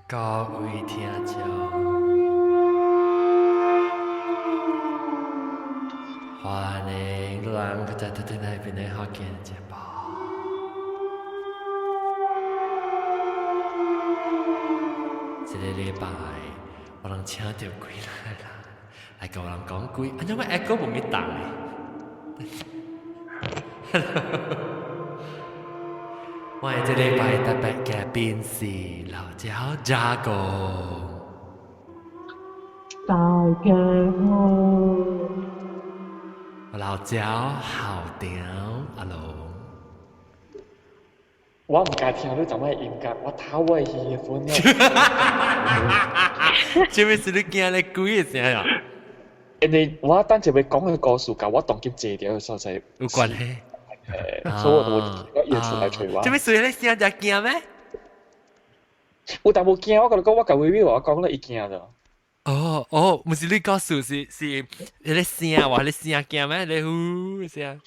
各位聽眾，歡迎咱閣再倒轉來檳城福建節目。這个禮拜，我人請著幾个人來共我人講鬼，按怎我 echo 無咪動的？我這禮拜特別嘉賓是老焦加工。大家好。老焦好屌，阿龍。我毋敢聽你怎麼音樂，我頭尾耳款了。這物是你驚咧鬼的聲啊？因為我等陣欲講的故事，佮我當今坐佇个所在有關係。所以我我伊會出來揣我。這物是你聲才驚咩？有淡薄驚，我共你講，我共微微我講了，伊驚著。哦哦，毋是你故事，是是彼个聲話，彼個聲驚咩？你呼聲。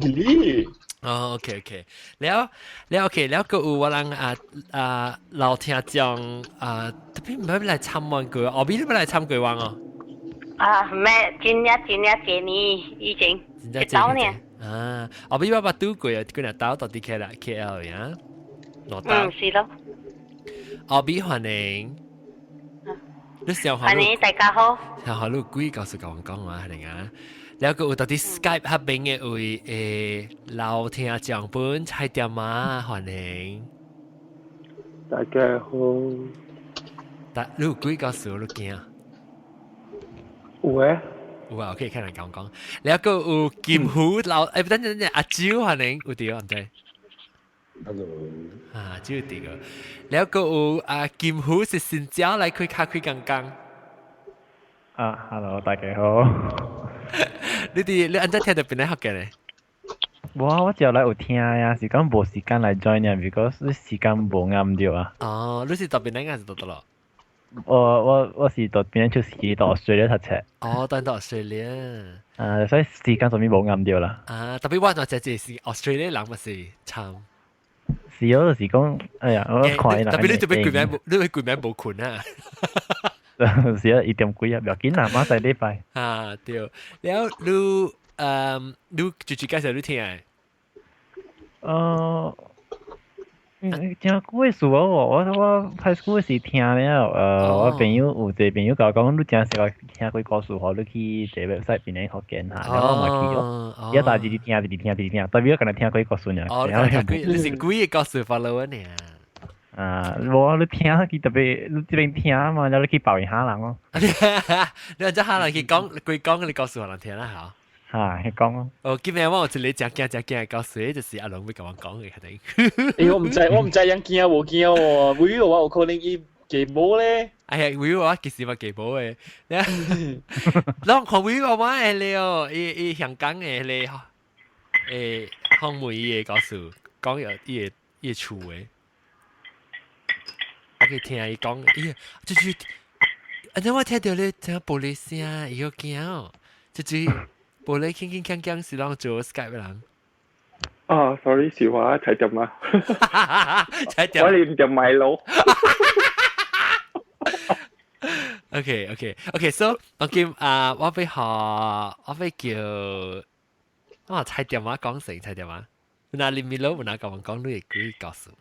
咦？哦，OK OK，了了 OK，了閣有我人啊啊老聽眾啊，特別毋捌來參觀過，後邊你捌來參過往哦？啊，咩？真正真正濟年以前，一早呢。啊，後邊我捌拄過啊，幾若兜到佇 K 啦 KL 呀，兩兜。嗯，是咯。後邊歡迎。你上歡迎大家好。上下你鬼故事共我講話係啊？了閣有到佇 Skype 彼邊的位老聽眾本菜店仔歡迎。大家好。但你有鬼故事你驚？有誒。有啊，可以看人講講。了閣有金虎老，等陣等陣，阿周歡迎，有佇毋知？ Hello。啊，就佇個。了閣有啊，金虎是新椒來開較開剛剛。啊，Hello，大家好。你佇你按怎聽著檳城福建咧？我我照來有聽呀，是講無時間來 join 呀，because 時間無啱著啊。哦，你是佗檳城還是佗佗囉？我我我是佗檳城出世，佗 Australia 讀冊。哦，等佗 Australia。啊，所以時間上面無啱著啦。啊，特別我若這這是 Australia 人嘛是慘。是哦，就是講，哎呀，我看伊特別你這邊規暝，你邊規暝無睏啊？是啊，一點幾啊，不要緊啦，馬上禮拜。啊，對，了你，嗯，你直接介紹你聽。嗯，真久的事哦，我我 high school 時聽了，我朋友有一個朋友共我講，你真適合聽鬼故事，予你去一個 website 檳城福建下，然後我嘛去哦，伊大一直聽，一直聽，一直聽，特別我干焦聽鬼故事爾。哦，聽鬼，你是鬼的故事 follow 爾。啊，無你聽佢特別，你這邊聽嘛，然後你去抱怨下人哦。你按這下人去講，鬼講你故事予人聽啦，嚇。嚇，去講咯。哦，今日我有一個真驚真驚的故事，就是阿龍欲共我講的，肯定。欸，我毋知，我毋知人驚無驚喎，微我有可能伊記無咧。哎呀，微我其實嘛記無的。攏看微我的了，伊伊香港的咧，訪問伊的故事，講有伊的伊的厝的。我去聽伊講，伊就是，按怎我聽著咧聽玻璃聲，伊閣驚，就是玻璃鏗鏗鏘鏘是攏做 Skype 人。啊，sorry，是我踩點啊。踩點。我連條米路。 OK，OK，OK，so 我叫啊，我欲學，我欲叫，我踩點啊，講成踩點啊。那你咪佬，那共我講你的鬼故事。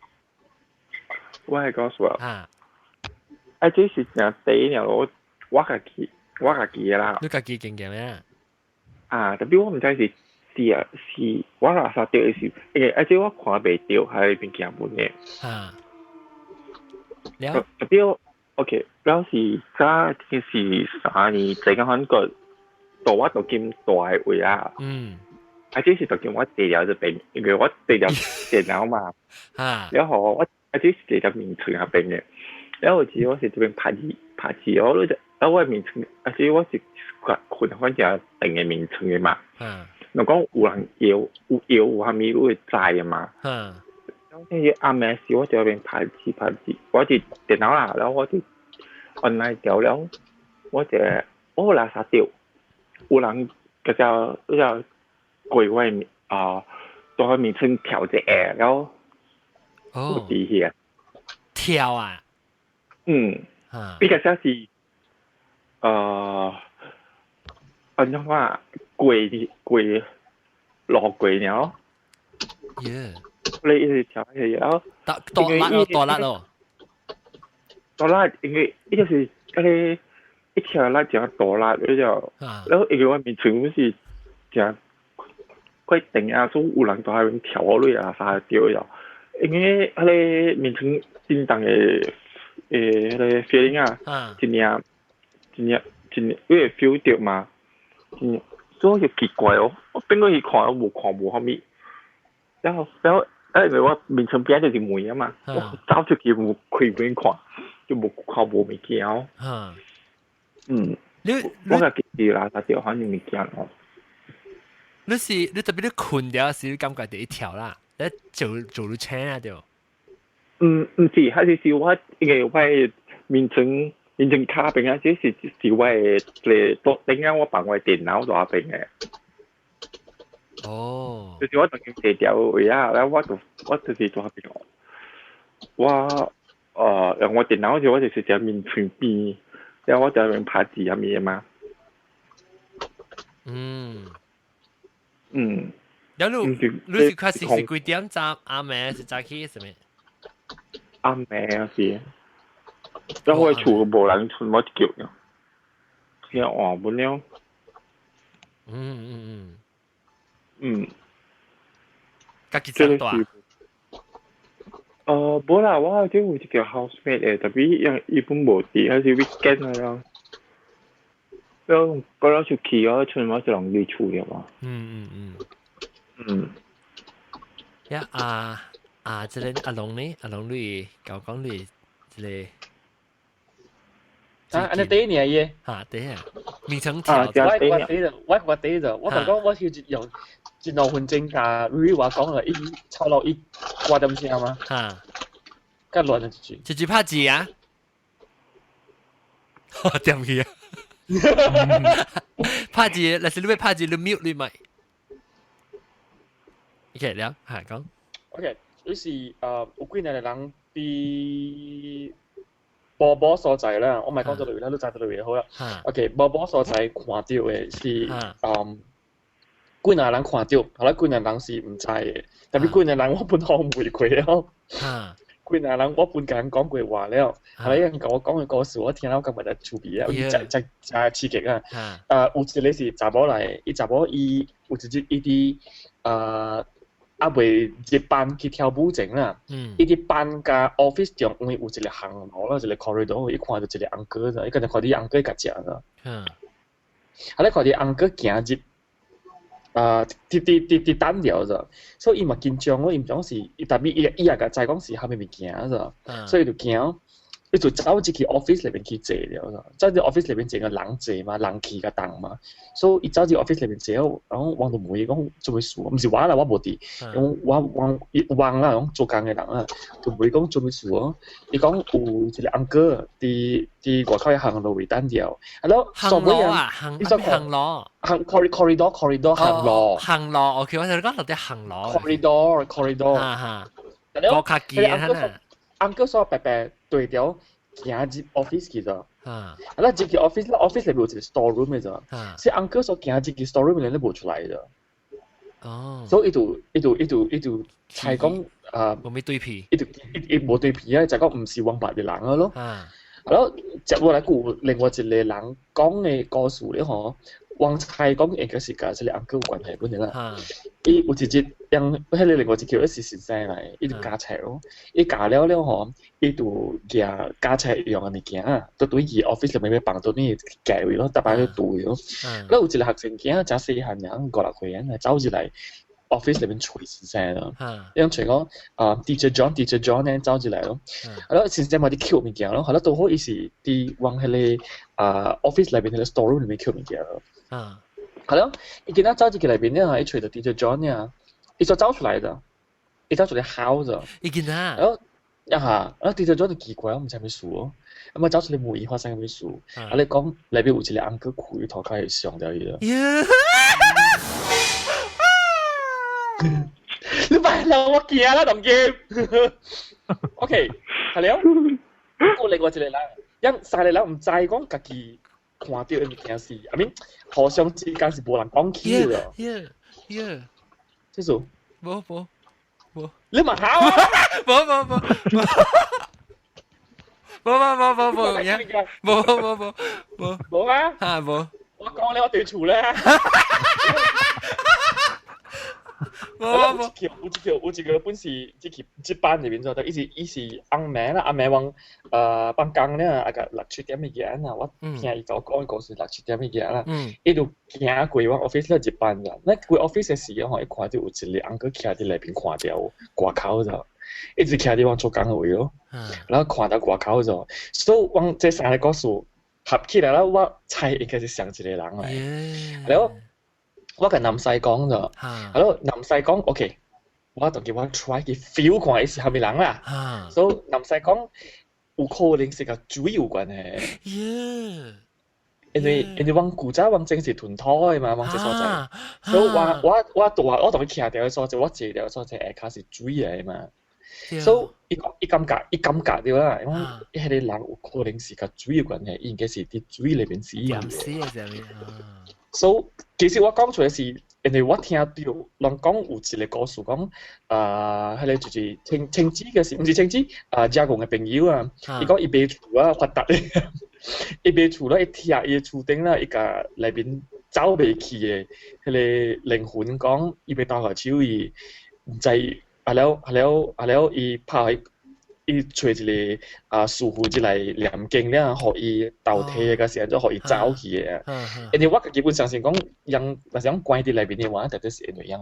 我係故事啊。啊。啊，這是真短了，我我家己我家己的啦。你家己經驗咩？啊，特別我毋知是是啊，是我垃圾著的是，欸，啊，這我看袂著，喺邊鏡本的。啊。了。特別 OK，了是早這是3年前韓國到我到今大的位啊。啊，這是到今我坐了這邊，因為我坐了電腦嘛。然後我啊，這是坐了眠床下邊的。然後有時我是這邊拍字拍字，我就啊我眠床，啊這我是睏反正長的眠床的嘛。若講有人搖有搖有啥物，你會知的嘛。那個暗暝時，我就喺邊拍字拍字，我佇電腦啦，然後我佇 online 調了，我就我垃圾著，有人嗰只嗰只過我的啊，在我眠床跳一下，然後哦，佇遐跳啊！嗯，比較像是，按怎話過過落過了。耶！你一直跳起了。大大辣咯，大辣咯。大辣，因為伊就是嗰個一跳辣就大辣，你就，然後因為我面前是真快定啊，所以有人在那邊跳落啊，啥掉了。因為彼个面前震動的彼个 feeling 啊，真正真正真正，你會 feel 到嘛？嗯，所以就奇怪哦，我變過去看，我無看無啥物。然後，因為我面床邊就是門啊嘛，我走出去無開門看，就無看無物件哦。嗯，你我家記啦，啥掉反正物件哦。你是你特別你睏著時，你感覺第一跳啦，你做做你醒啊對？嗯，毋是，還是是我因為我面床跤邊啊，這是我的個桌頂啊，我放我的電腦在邊的。哦，就是我當時坐條位啊，然後我就是在邊，我用我電腦時，我就是在面床邊，然後我在邊拍字啊物嘛。嗯。然後你是開始是幾點早？暗暝是早起啥物？暗暝是，然後我厝無人厝，我叫了，先換不了。嗯。家己長大。無啦，我這有一個 housemate 的，特別伊本無佇，還是 weekend 啊。然後過了出去，我剩我一人佇厝了嘛。呀啊啊！這个阿龍呢？阿龍你講講你這个。啊，按呢第一年耶。嚇，對啊，面層跳。我第一我第一我同講我是用一2分鐘甲瑞話講了，伊抄落伊掛點聲嘛。嚇。較亂了一句。一句拍字啊？點去啊？拍字，若是你欲拍字，你 mute 你咪。OK，了，嚇講。 OK，就是有幾個人佇波波所在啦，我唔係講咗類啦，都知到類好啦。OK，波波所在看到的是幾若人看到，後來幾若人是毋知的，特別幾若人我本予問過了。幾若人我本共人講過話了，後來人共我講的故事，我聽了感覺就趣味啊，有真真真刺激啊！有一個是查某來，伊查某伊有一日伊佇猶未入班去跳舞前啦，伊佇班佮 office 中因為有一個行路啦，一個 corridor，伊看到一個 uncle 咋，伊敢若看著 uncle 共食咋。啊，你看著 uncle 行入啊，佇佇佇佇等著咋，所以伊嘛緊張咯，伊毋知講是，伊特別伊伊也共知講是啥物物件咋，所以就驚，伊就走入去 office 內面去坐了，走入 office 內面坐個人濟嘛，人氣較重嘛，所以伊走入 office 內面坐好，然後我就問伊講做啥事，毋是我啦，我無佇，因為我我我啦，講做工的人啊，就問伊講做啥事哦，伊講有一個 uncle 佇佇外口行路位等著，啊咯，行路啊，行行路，行 corridor corridor 行路，行路，OK，我就講到底行路，corridor corridor，哈哈，我較記得 uncle 說白白對著行入 office 去咗，啊，入去 office，office 內面有一個 store room 的咋，是 uncle 說行入去 store room 裡面無出來的。哦，所以伊就伊就伊就伊就猜講啊，無咩對皮，伊就伊伊無對皮啊，就講毋是王八的人啊咯。啊，然後接落來閣有另外一個人講的故事咧吼，我猜講應該是佮這個 uncle 有關係本的啦。伊有一日，用彼個另外一個是先生來，伊就教冊咯。伊教了了吼，伊就舉教冊用的物件，都對伊 office 內面放倒去架位咯，逐擺去拄咯。แล้ว有一個學生囝誠細漢爾，五六歲仔，走入來 office 內面揣先生咯。伊講揣講啊，teacher John teacher John 呢走入來咯。啊，了先生嘛佇抾物件咯，後來拄好伊是佇往彼個啊 office 內面彼個 store room 內面抾物件咯。好了，伊今仔走入去內面呢，伊揣著 teacher John 呢，伊就走出來的，伊走出來嚎著。伊囡仔。然後啊哈，啊 teacher John 就奇怪，我毋知啥物事哦。咁啊走出來問伊發生啥物事，啊你講內面有一個 uncle 開塗跤會傷著伊了。你擺啦，我驚啦，當機。OK，好了。過另外一個人，因三個人毋知講家己看著的物件是，I mean 互相之間是無人講起的。 Yeah。這是。無無無。你嘛好啊？無無無。無無無無無，無無無無無啊？嚇無。我講你我對厝咧。無無有一個本是這去這班入面做，伊是伊是翁妹啦，翁妹往放工了，啊個六七點物件啦，我聽伊甲我講故事六七點物件啦，伊就行過我 office 了一班咋，那過 office 的時候吼，伊看著有一個翁閣徛佇內面看著外口咋，一直徛佇阮做工的位咯，然後看到外口咋，所以阮這三個故事合起來了，我猜應該是上一個人來，然後。我共南西講咗，係咯，南西講 OK，我就叫我 try 去 feel 看伊是蝦米人啦。所以南西講有可能是佮水有關係。因為阮古早阮前是囤土的嘛，阮這所在，所以我大我同伊徛佇个所在，我坐佇个所在下跤是水來的嘛。所以伊感覺對啦，因為彼個人有可能是佮水有關係，應該是佇水內面死啊。死啊！啥物？所以其實我講出來是，因為我聽到人講有一個故事講，彼個就是清清子嘅是，毋是清子，啊，加工嘅朋友啊，伊講伊買厝啊發達，伊買厝啦，伊聽伊厝頂啦，伊共內面走袂去的彼個靈魂講，伊欲鬥下手伊，毋知啊了啊了啊了，伊拍伊揣一個啊師傅入來念經了，予伊投胎個時陣，就予伊走去的。因為我基本相信講，人若是講關佇內面的話，絕對是因為人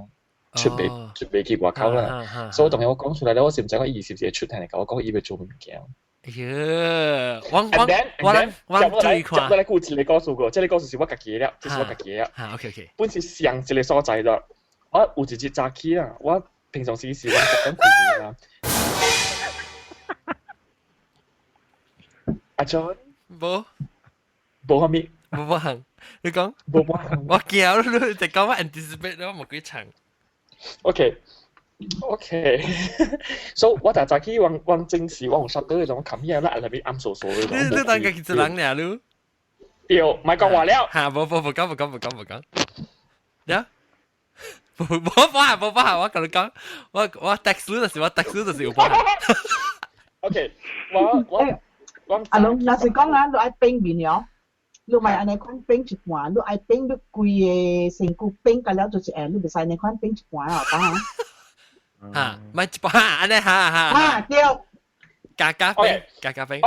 出袂去外口啦。所以當然我講出來了，我是毋知講伊是毋是會出來，共我講伊欲做物件。哎呀，我我我我注意看。接落來有一個故事個，這個故事是我家己的了，這是我家己的了。OK。本是上一個所在了，我有一日早起啊，我平常時是我10點開門啊。阿 John，無無啥物，無無行，你講，無無行，我驚你就講我 anticipate 我無幾長。 OK，OK，所以我逐早起往往正時我有殺到嗰種冚起來，內面暗嗖嗖嗰種。你當家己一人爾你？對，莫講話了。嚇，無無無講無講無講無講。呀？無無無無無，我共你講，我 text 你就是我 text 你就是有報。 OK，我。阿龍，若是講啊，你愛變面了，你莫按呢款變一半，你愛變你規個身軀變甲了就是會，你袂使按呢款變一半啊，講啊。嚇，莫一半按呢嚇嚇。啊對。加加變，加加變。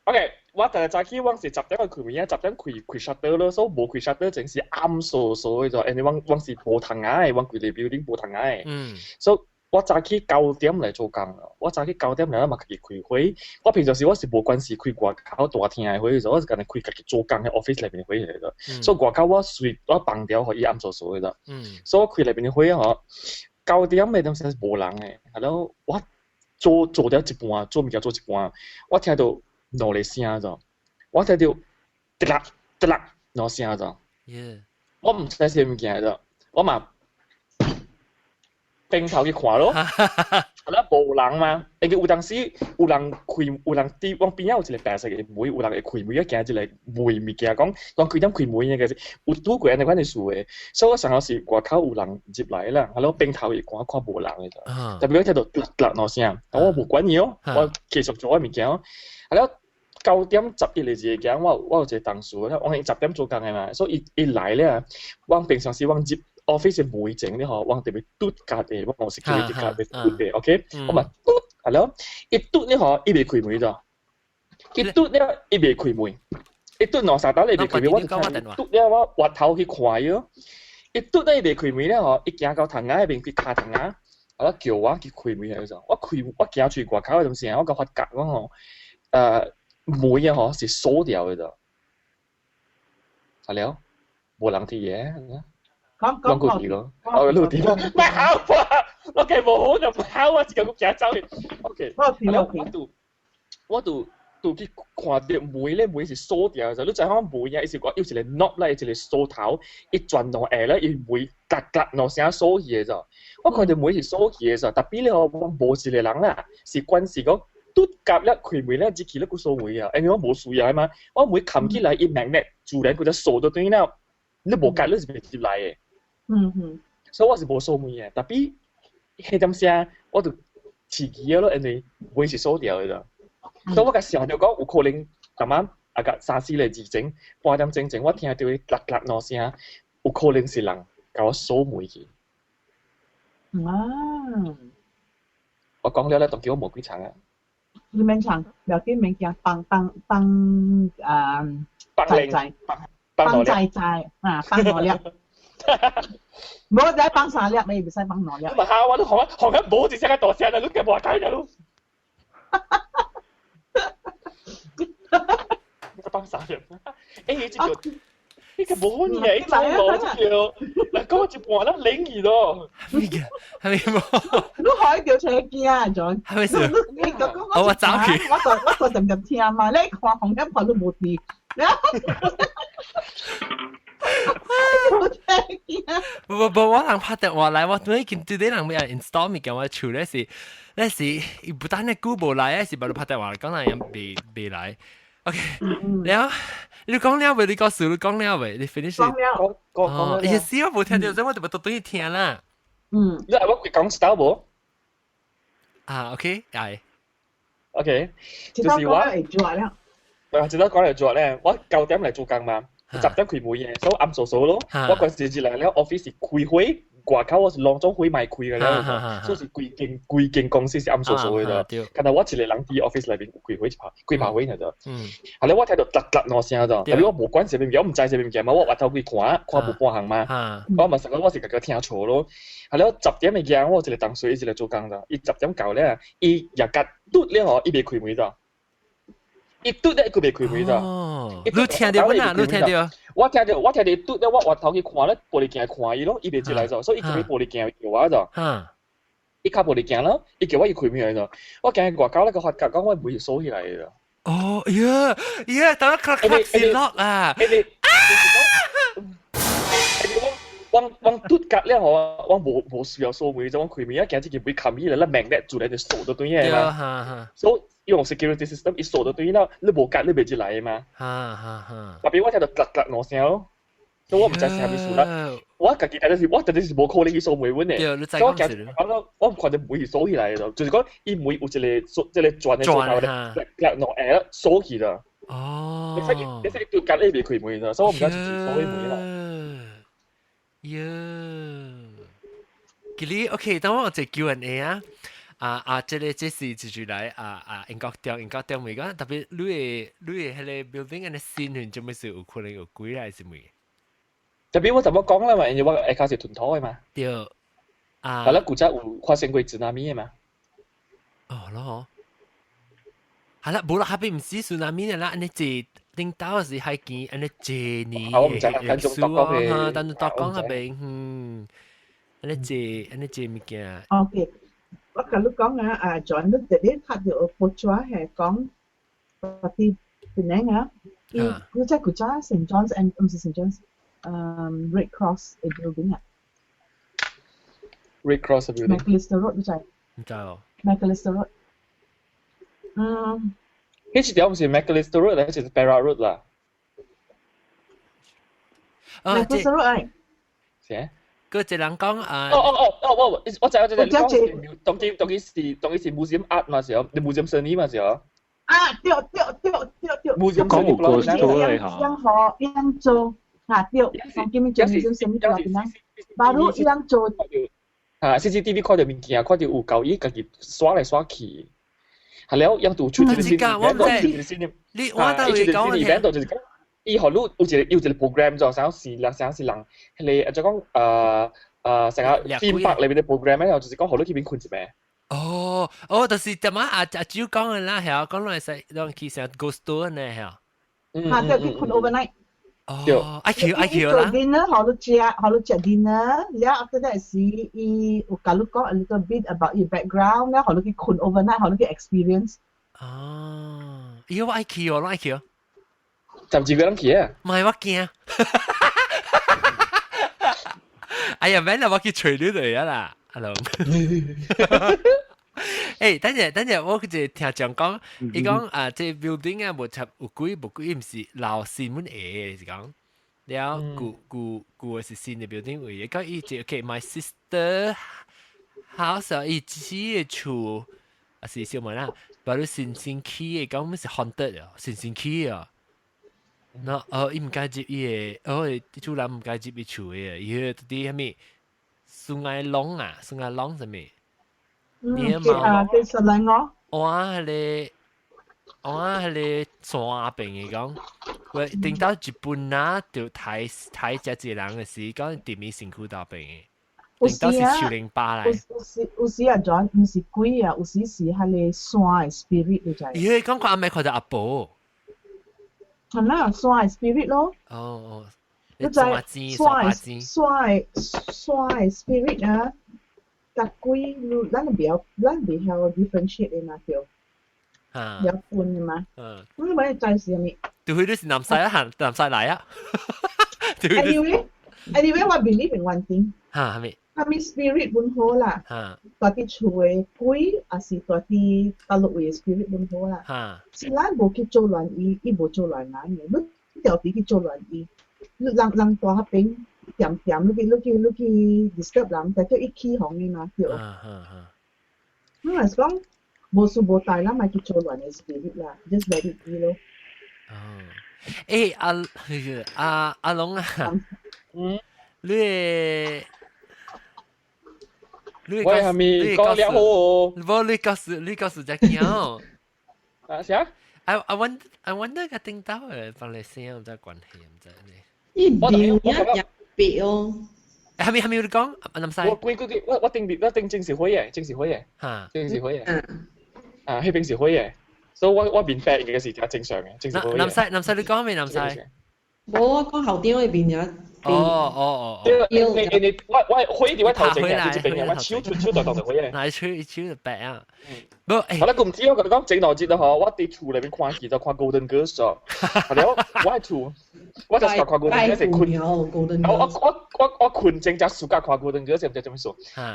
OK，我第日早起我是10點開門啊，10點開 shutter 咯，所以無開 shutter 淨是暗嗖嗖的就，因為我是無窗仔的，我規個 building 無窗仔的。所以我早起9點來做工，我早起9點來嘛家己開會。我平常時我是無關係開外口大廳的會，我是干焦開家己做工的 office 內面的會來的。所以外口我隨我放掉，予伊暗嗖嗖的。所以我開內面的會吼，9點的當時是無人的，然後我做做了一半，做物件做一半，我聽到兩个聲咋，我聽到滴啦滴啦兩聲咋。我毋知是啥物件咋，我嘛。轉頭去看咯，啊，無人嘛，因為有當時有人開，有人佇阮邊仔有一個白色的門，有人會開門，啊，行一個賣物件，講講幾點開門那個是有拄過按呢款的事的，所以我上後是外口有人入來啦，啊，轉頭去看看無人的，特別我聽到滴啦兩聲，但我無管伊哦，我繼續做我物件哦，啊了9點11個字個，我有一個同事，我10點做工的嘛，所以伊來了，我平常時我入 office 門前咧吼，我特別嘟卡的，我有是叫伊卡的嘟的，OK，我嘛嘟，係咯，一嘟咧吼，伊袂開門咗，一嘟咧伊袂開門，一嘟兩三道咧袂開門，我就嘟了我回頭去看伊咯，一嘟咧伊袂開門咧吼，伊行到窗仔彼邊去敲窗仔，啊叫我去開門迄陣，我開我行出去外口迄陣時，我佮發覺講吼，門啊吼是鎖掉的咗，係了，無人佇个。講講故事咯，哦，錄啲咯，唔係好啊，我嘅無好就唔好啊，自己個行走去。OK，我就去看著門咧，門是鎖掉的，你知影門啊，伊是講有一個 knob 咧，一個鎖頭，伊轉動下咧，伊門嘎嘎兩聲鎖起的咋。我看著門是鎖起的咋，特別咧我無一個人啦，是關係講嘟夾咧開門咧，只去咧個鎖門啊，因為我無需要嘛，我門冚起來，伊 magnet 自然佢就鎖到對了，你無夾你是袂入來的。所以我是無鎖門的，tapi 彼點聲我就刺激咯，因為門是鎖掉的啦。所以我共想著講有可能逐晚啊個三四個字前半點鐘前，我聽著伊落落兩聲，有可能是人共我鎖門去。我講了咧，當叫我無幾層啊。你免唱，不要緊，免驚，放放放啊，仔仔，放仔仔啊，放兩粒。無使放三粒，咪袂使放兩粒。唔係，我都學學緊無一聲個大聲啦，你計無解啦，你。放三粒，欸，這個。呢個冇嘢，走路這條，嗱講一半啦，靈異咯。係咪嘅？係咪冇？你開條車驚啊，John？係咪先？你你講我走去，我就陣陣聽嘛，你看紅一看都冇事。冇車驚。無無無，我人拍電話來，我對見對啲人要 install 物件，我厝咧是咧是，伊不但咧久無來，是把你拍電話講人未未來。OK，了，你講了未？你講事，你講了未？你 finish？講了，講講。意思我無聽到，所以我就無特對聽啦。你係我講一道無？啊，OK，係。 OK，就是我。啊，一道講來做咧，我9點來做工嘛，10點開門嘅，所以暗數數咯。我嗰時入來了，office 是開會，外口我是攏總會賣開嘅了，所以是規間規間公司是暗數數嘅啫。敢若我一個人佇 office 內面開會一拍，幾拍會爾啫。後來我聽到突突兩聲啫，特別我無管啥物物件，我毋知啥物物件嘛，我回頭去看，看無半項嘛。我嘛想講我是家己聽錯咯。後來10點嘅間，我有一個同事伊一個做工啫，伊10點到咧，伊也甲拄了吼，伊袂開門啫。伊拄咧，伊未開門啫。你聽著無啊？你聽著？我聽著，我聽著拄咧，我回頭去看咧，玻璃鏡看伊咯，伊袂進來咗，所以伊開玻璃鏡叫我咗。伊敲玻璃鏡咯，伊叫我伊開門咗。我驚外口咧個發覺講我門是鎖起來嘅。哦，呀呀，等我咔咔是 lock 啊！我我拄甲了吼，我無無需要鎖門，就我開門，一驚這個門冚起來，咱命咧自然就鎖到對嘅嘛。所以用 security system 一鎖到對了，你無夾你袂入來嘛。特別我聽到咔咔兩聲咯，所以我毋知是啥物事啦。我家己但是我絕對是無可能去鎖門的。所以我驚，我我看著門是鎖起來的，就是講伊門有一個鎖，一個轉的鎖頭咧，咔兩下鎖起啦。哦。你使你使對夾你袂開門啦，所以我毋知是鎖起門啦。喲，其實 OK，等我有一個 Q&A 啊，啊啊，這個這是就是來啊啊英國中英國中咪講，特別你的你的彼個 building 按呢新園做咩事有可能有鬼還是咩？特別我怎麼講啦嘛，因為我下跤是囤土的嘛。對，啊。係啦，古早有發生過 tsunami 的嘛。哦咯，係啦，無啦，下邊毋是 tsunami 啦，按呢坐頂頭是海墘，按呢坐呢。啊，我毋知，等陣讀講嘅。等陣讀講下邊，嗯，按呢坐按呢坐物件。 OK，我共你講啊，啊，John，你特別睇到報紙係講嗰啲檳城啊，伊古早古早 St John's and 毋是 St John's，嗯，Red Cross 嘅 building 啊。 Red Cross building。 Macalister Road 你知？毋知哦。 Macalister Road。嗯。彼一條毋是 Macalister Road，彼是 Perak Road 啦。 Macalister Road 係。是？閣一個人講啊。哦哦哦哦，我我知我知，你講當今當今是當今是 museum art 嘛是哦，你 museum 生意嘛是哦。啊，對對對對對。 museum 講有個story 嚇。樣好樣做啊對，當今做 museum 生意啦，baru 樣做。啊，CCTV 看著物件，看著有夠伊家己刷來刷去。係了，樣度出一個新event，你我當會講 event 就是講，伊予你有一個有一個 program 做，啥是人啥是人，彼個就講成個 theme park 裏面的 program 咧，就是講予你去邊睏一暝。哦，哦，就是點啊？阿阿蕉講的啦，係講落會使讓去成 ghost tour 呢，係。啊，對，去睏 overnight。哦，愛去愛去啦。 dinner 予你食，予你食 dinner，了 after that 是伊有共你講 a little bit about 伊 background，了予你去睏 overnight，予你去 experience。哦，伊我愛去哦，攏愛去哦。十二個人去啊？唔係我驚。哎呀，免啦，我去揣你就啊啦，阿龍。誒，等陣等陣，我就聽講講，伊講啊，這 building 啊，無插有鬼無鬼，毋是老新聞下是講，了舊舊舊是新的 building 位，講伊就 OK，my sister house 伊自己的厝，啊是小妹啦，把你新新起的，講是 haunted 啊，新新起啊。那哦，伊毋敢入伊個，哦，主人毋敢入伊厝的，伊迄個佇啥物 Sungai Long 啊，Sungai Long 啥物？嗯，啊，其實嚟我，哇，迄個，哇，迄個山邊的講，喂，頂到日本啊，就抬抬只一個人的時，講佇伊身軀頭邊的，頂到是樹林巴來。有時有時啊，John 毋是鬼啊，有時是彼個山的 spirit 你知？伊迄講看阿妹看著阿婆。係啦，山的 spirit 咯。哦哦，你知山的山的山的 spirit 啊？甲鬼，咱袂曉，咱袂曉 differentiate 的嘛，對。嚇。有分的嘛。嗯。我咪知是啥物？除非你是南西啊，行南西來啊。 Anyway，anyway，我 believe in one thing。嚇，係咪？啥物 spirit 本好啦。嚇。蹛佇厝的鬼，抑是蹛佇大陸位的 spirit 本好啦。嚇。是咱無去做亂伊，伊無做亂咱的，你調佇去做亂伊，你人人蹛彼邊。點點，你去你去你去 disturb 人，但叫伊起哄的嘛，對。啊啊啊！我係講無事無代，咱莫去做亂的 spirit 啦，just let it be 咯。哦，欸，阿阿阿龍啊，嗯，你你我係咪講了好？無，你告訴你告訴只驚。啊啥？I wonder 個頂到的幫你聲有只關係唔知呢？伊面也別哦。係咪係咪你講？阿林西。我規規我我頂我頂正是火嘅，正是火嘅。嚇。正是火嘅。啊，彼邊是火嘅，所以我我面白應該是較正常嘅，正常火嘅。林西林西，你講未？林西。無，我講校長的面爾。哦哦哦。對，你你我我火佇我頭前嘅，這邊嘅，我手出手就當成火嘅。嗱，手手就白啊。無，好啦，佢唔知我同你講，前兩日嗬，我佇厝內面看戲就看 Golden Girls 咗，係了，我喺厝，我就看 Golden Girls 係困，我我我我困前才暑假看 Golden Girls，唔知做咩事。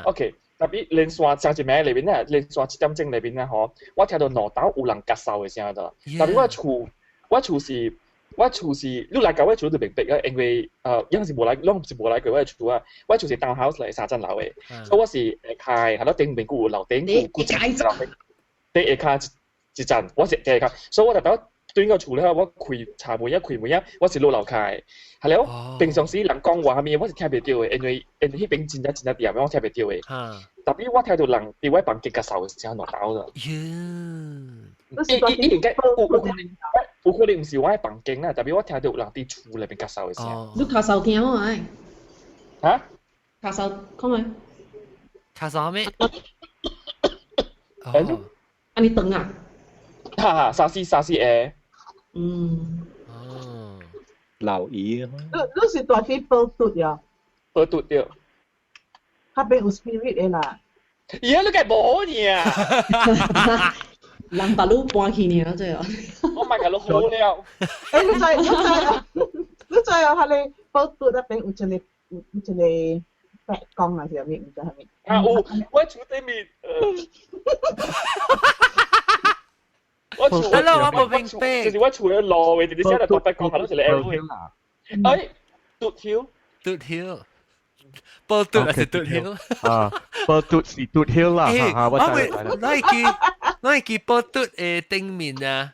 OK，特別連續正一暝裏面咧，連續7點鐘裏面咧，嗬，我聽到兩兜有人咳嗽的聲咗。特別我厝，我厝是。我厝是，你來到我厝就明白啊，因為有時無來，攏是無來過我厝啊。我厝是 townhouse 嚟，三層樓的，所以我是下跤，係咯頂面閣有樓頂，有有一層樓頂下跤一層，我是下跤，所以我就到對個厝咧，我開柴門一開門一，我是落樓跤，係了。平常時人講話啥物，我是聽袂著的，因為因為彼邊真正真正掂，我聽袂著的。特別我聽到人佇我房間咳嗽的聲落樓啦。伊伊伊應該有有可能，有可能毋是我的房間啦，特別我聽到有人佇厝內面咳嗽的聲。你咳嗽聽好無？嚇？咳嗽講咩？咳嗽咩？哦。按呢長啊？哈哈，三四三四下。嗯。哦。留意啊！你你是蹛佇寶篤呀？寶篤對。彼邊有 spirit 的啦。咦，你計無呢啊？人把你搬去呢，這個。我咪共你好了。欸，你知你知你知哦，彼个寶篤那邊有一個有有一個白光啊，是啥物？毋知啥物。啊有，我厝對面。我厝， Hello，我無明白。就是我厝的路位，直直寫著大白光，係咯，一個 L 位。哎，篤曉，篤曉，寶篤還是篤曉？啊，寶篤是篤曉啦，哈，我知我會記，我會記寶篤的頂面啊，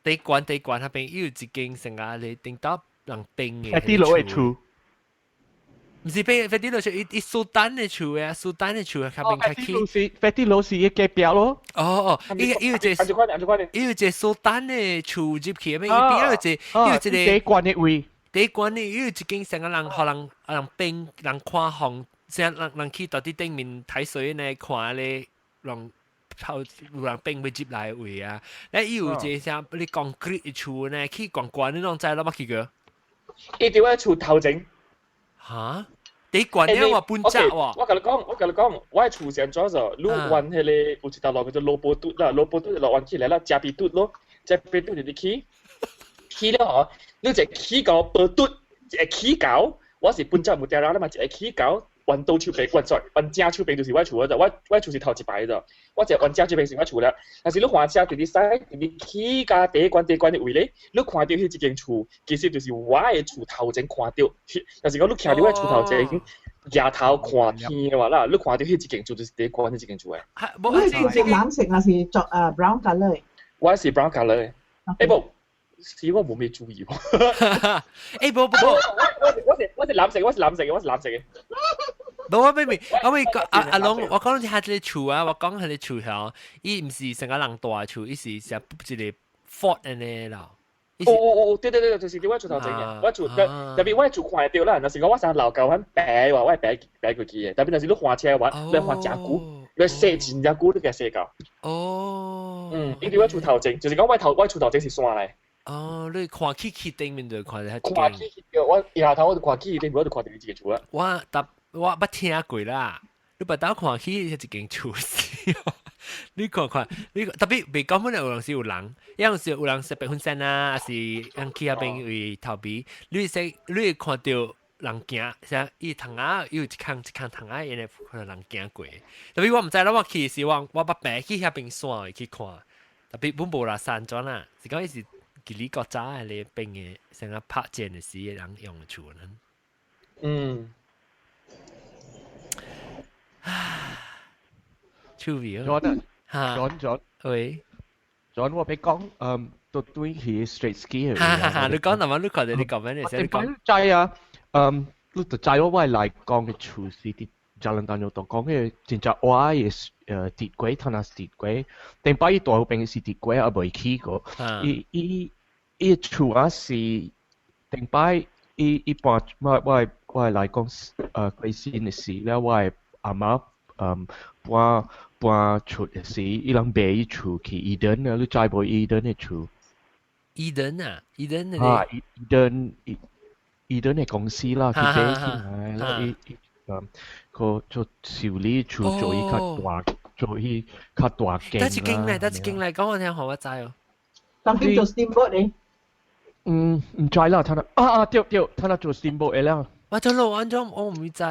地關地關彼邊有一間成個咧頂到人冰的。啲老的厝。毋是飛飛啲老厝，伊伊蘇丹的厝啊，蘇丹的厝較邊較起。飛啲老是伊隔壁咯。哦哦，伊伊有一個，伊有一個蘇丹的厝入去，咩？伊邊有一個，伊有一個地關的位。地關的，伊有一間成個人，予人人冰人看風，成人人去到佇頂面睇水呢，看咧人頭有人冰欲入來的位啊。咧伊有一個啥，你 concrete 的厝呢，去懸懸，你攏知啦，捌去過？伊佇我厝頭前。嚇！地懸了喎，半隻喎。我共你講，我共你講，我的厝是按怎做？你彎彼個有一條路叫做羅伯篤啦，羅伯篤落彎起來啦，食鼻篤咯，食鼻篤就去，去了吼，你一起到寶篤，一起到，我是本隻木雕啦嘛，一起到彎倒手邊，彎在彎正手邊就是我厝嗰度，我厝是頭一排度，我就彎正手邊是我厝啦。但是你看車佇你西，佇你起加第一關第一關的位咧，你看到彼一間厝，其實就是我的厝頭前看到，但是講你徛佇我厝頭前，抬頭看天的話啦，你看到彼一間厝就是第一關彼一間厝的。你係做藍色還是做brown colour？我是 brown colour 的。欸無，是我無咩注意喎。欸無無無，我是藍色，我是藍色嘅，我是藍色嘅。無我明，我咪阿阿龍，我講下這個厝啊，我講彼個厝吼，伊毋是成個人住的厝，伊是成一個 fort 按呢啦。哦哦哦，對對對，就是佇我厝頭前嘅，我厝特特別我厝看會著啦，若是講我上樓高阮爬的話，我會爬爬過去嘅。特別若是你駛車的話，你駛誠久，你駛真正久，你會駛到。嗯，因為我厝頭前，就是講我厝頭前是山來。哦，你看起去頂面就看著看起去，我抬頭我就看起頂面，我就看著伊一個厝啊。我搭我捌聽過啦，你捌當看起一間厝是。你看看，你特別袂講本來有陣時有人，有陣時有人食白粉山啊，還是人去遐邊位逃避，你會你會看著人行，像伊窗仔有一空一空窗仔，因會看著人行過。特別我毋知啦，我去時我我捌爬去遐邊山去看，特別本無啦山莊啦，是講伊是吉里國早的咧邊的，像啊拍戰的時的人用的厝呢。趣味哦。 John 啊，John John，喂，John 我欲講，都對去 Straits 嘅。哈哈哈！你講那麼你看著你講咩？你講。知啊，你就知我我來講嘅厝是佇 Jalan Tanjung 度講嘅真正我嘅鐵軌，他那是鐵軌，頂擺伊大部分是鐵軌也未起過。伊伊伊厝啊是頂擺伊一般我來講過身嘅時了，我的阿媽搬搬出的時，伊人賣伊厝去伊登啊，你知無伊登的厝？伊登啊，伊登的。啊，伊登伊伊登的公司啦，去買起來，了伊伊個做修理厝做伊較大，做伊較大間。得一間來，得一間來，講我聽，予我知哦。當今做 steamboat 咧？嗯，毋知啦，他那啊啊對對，他那做 steamboat 的啦。我做路安怎我毋知。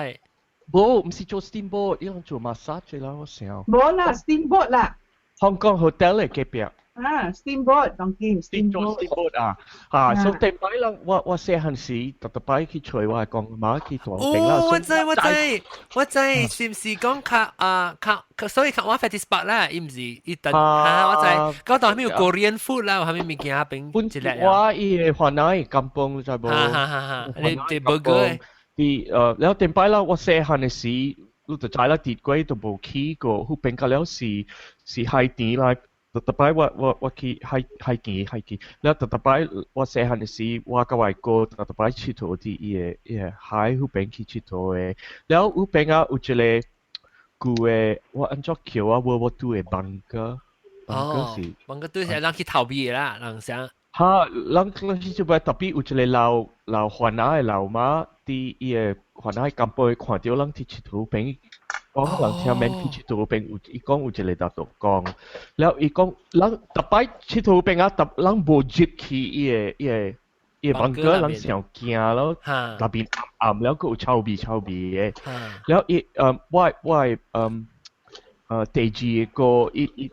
無，毋是做 steamboat，伊人做 massage 啦，我想。無啦，steamboat 啦。香港 hotel 的隔壁。啊，steamboat 當今 steamboat。 steamboat 啊，啊，所以頂擺人我我細漢時，逐逐擺去揣我公媽去大邊啦。哦，我知我知我知，是毋是講較啊較，所以較我 fetish spot 啦，伊毋是伊等嚇我知，嗰度係咪有 Korean food 啦，有啥物物件邊一粒。我伊個番仔甘榜你知無？哈哈哈哈，你啲 burger。啲了頂擺啦，我細漢的時，你就知啦，鐵軌都無起過，彼邊個了是是海田啦。逐逐擺我我我去海海墘海墘，了逐逐擺我細漢的時，我佮我哥逐逐擺𨑨迌佇伊个伊个海彼邊去𨑨迌的，了彼邊啊有一個舊的，我按怎叫啊？World War II 的 bunker，bunker 是 bunker 對是人去逃避的啦，人想。哈，人人是就擺特別有一個老老番仔的老媽，佇伊个番仔甘榜看著人佇𨑨迌邊。講人聽免去𨑨迌邊有，伊講有一個大道講，了伊講人逐擺𨑨迌邊啊，逐人無入去伊个伊个伊個 bunker，人上驚咯，內邊暗暗了，閣有臭味臭味的，了伊我我第二個伊伊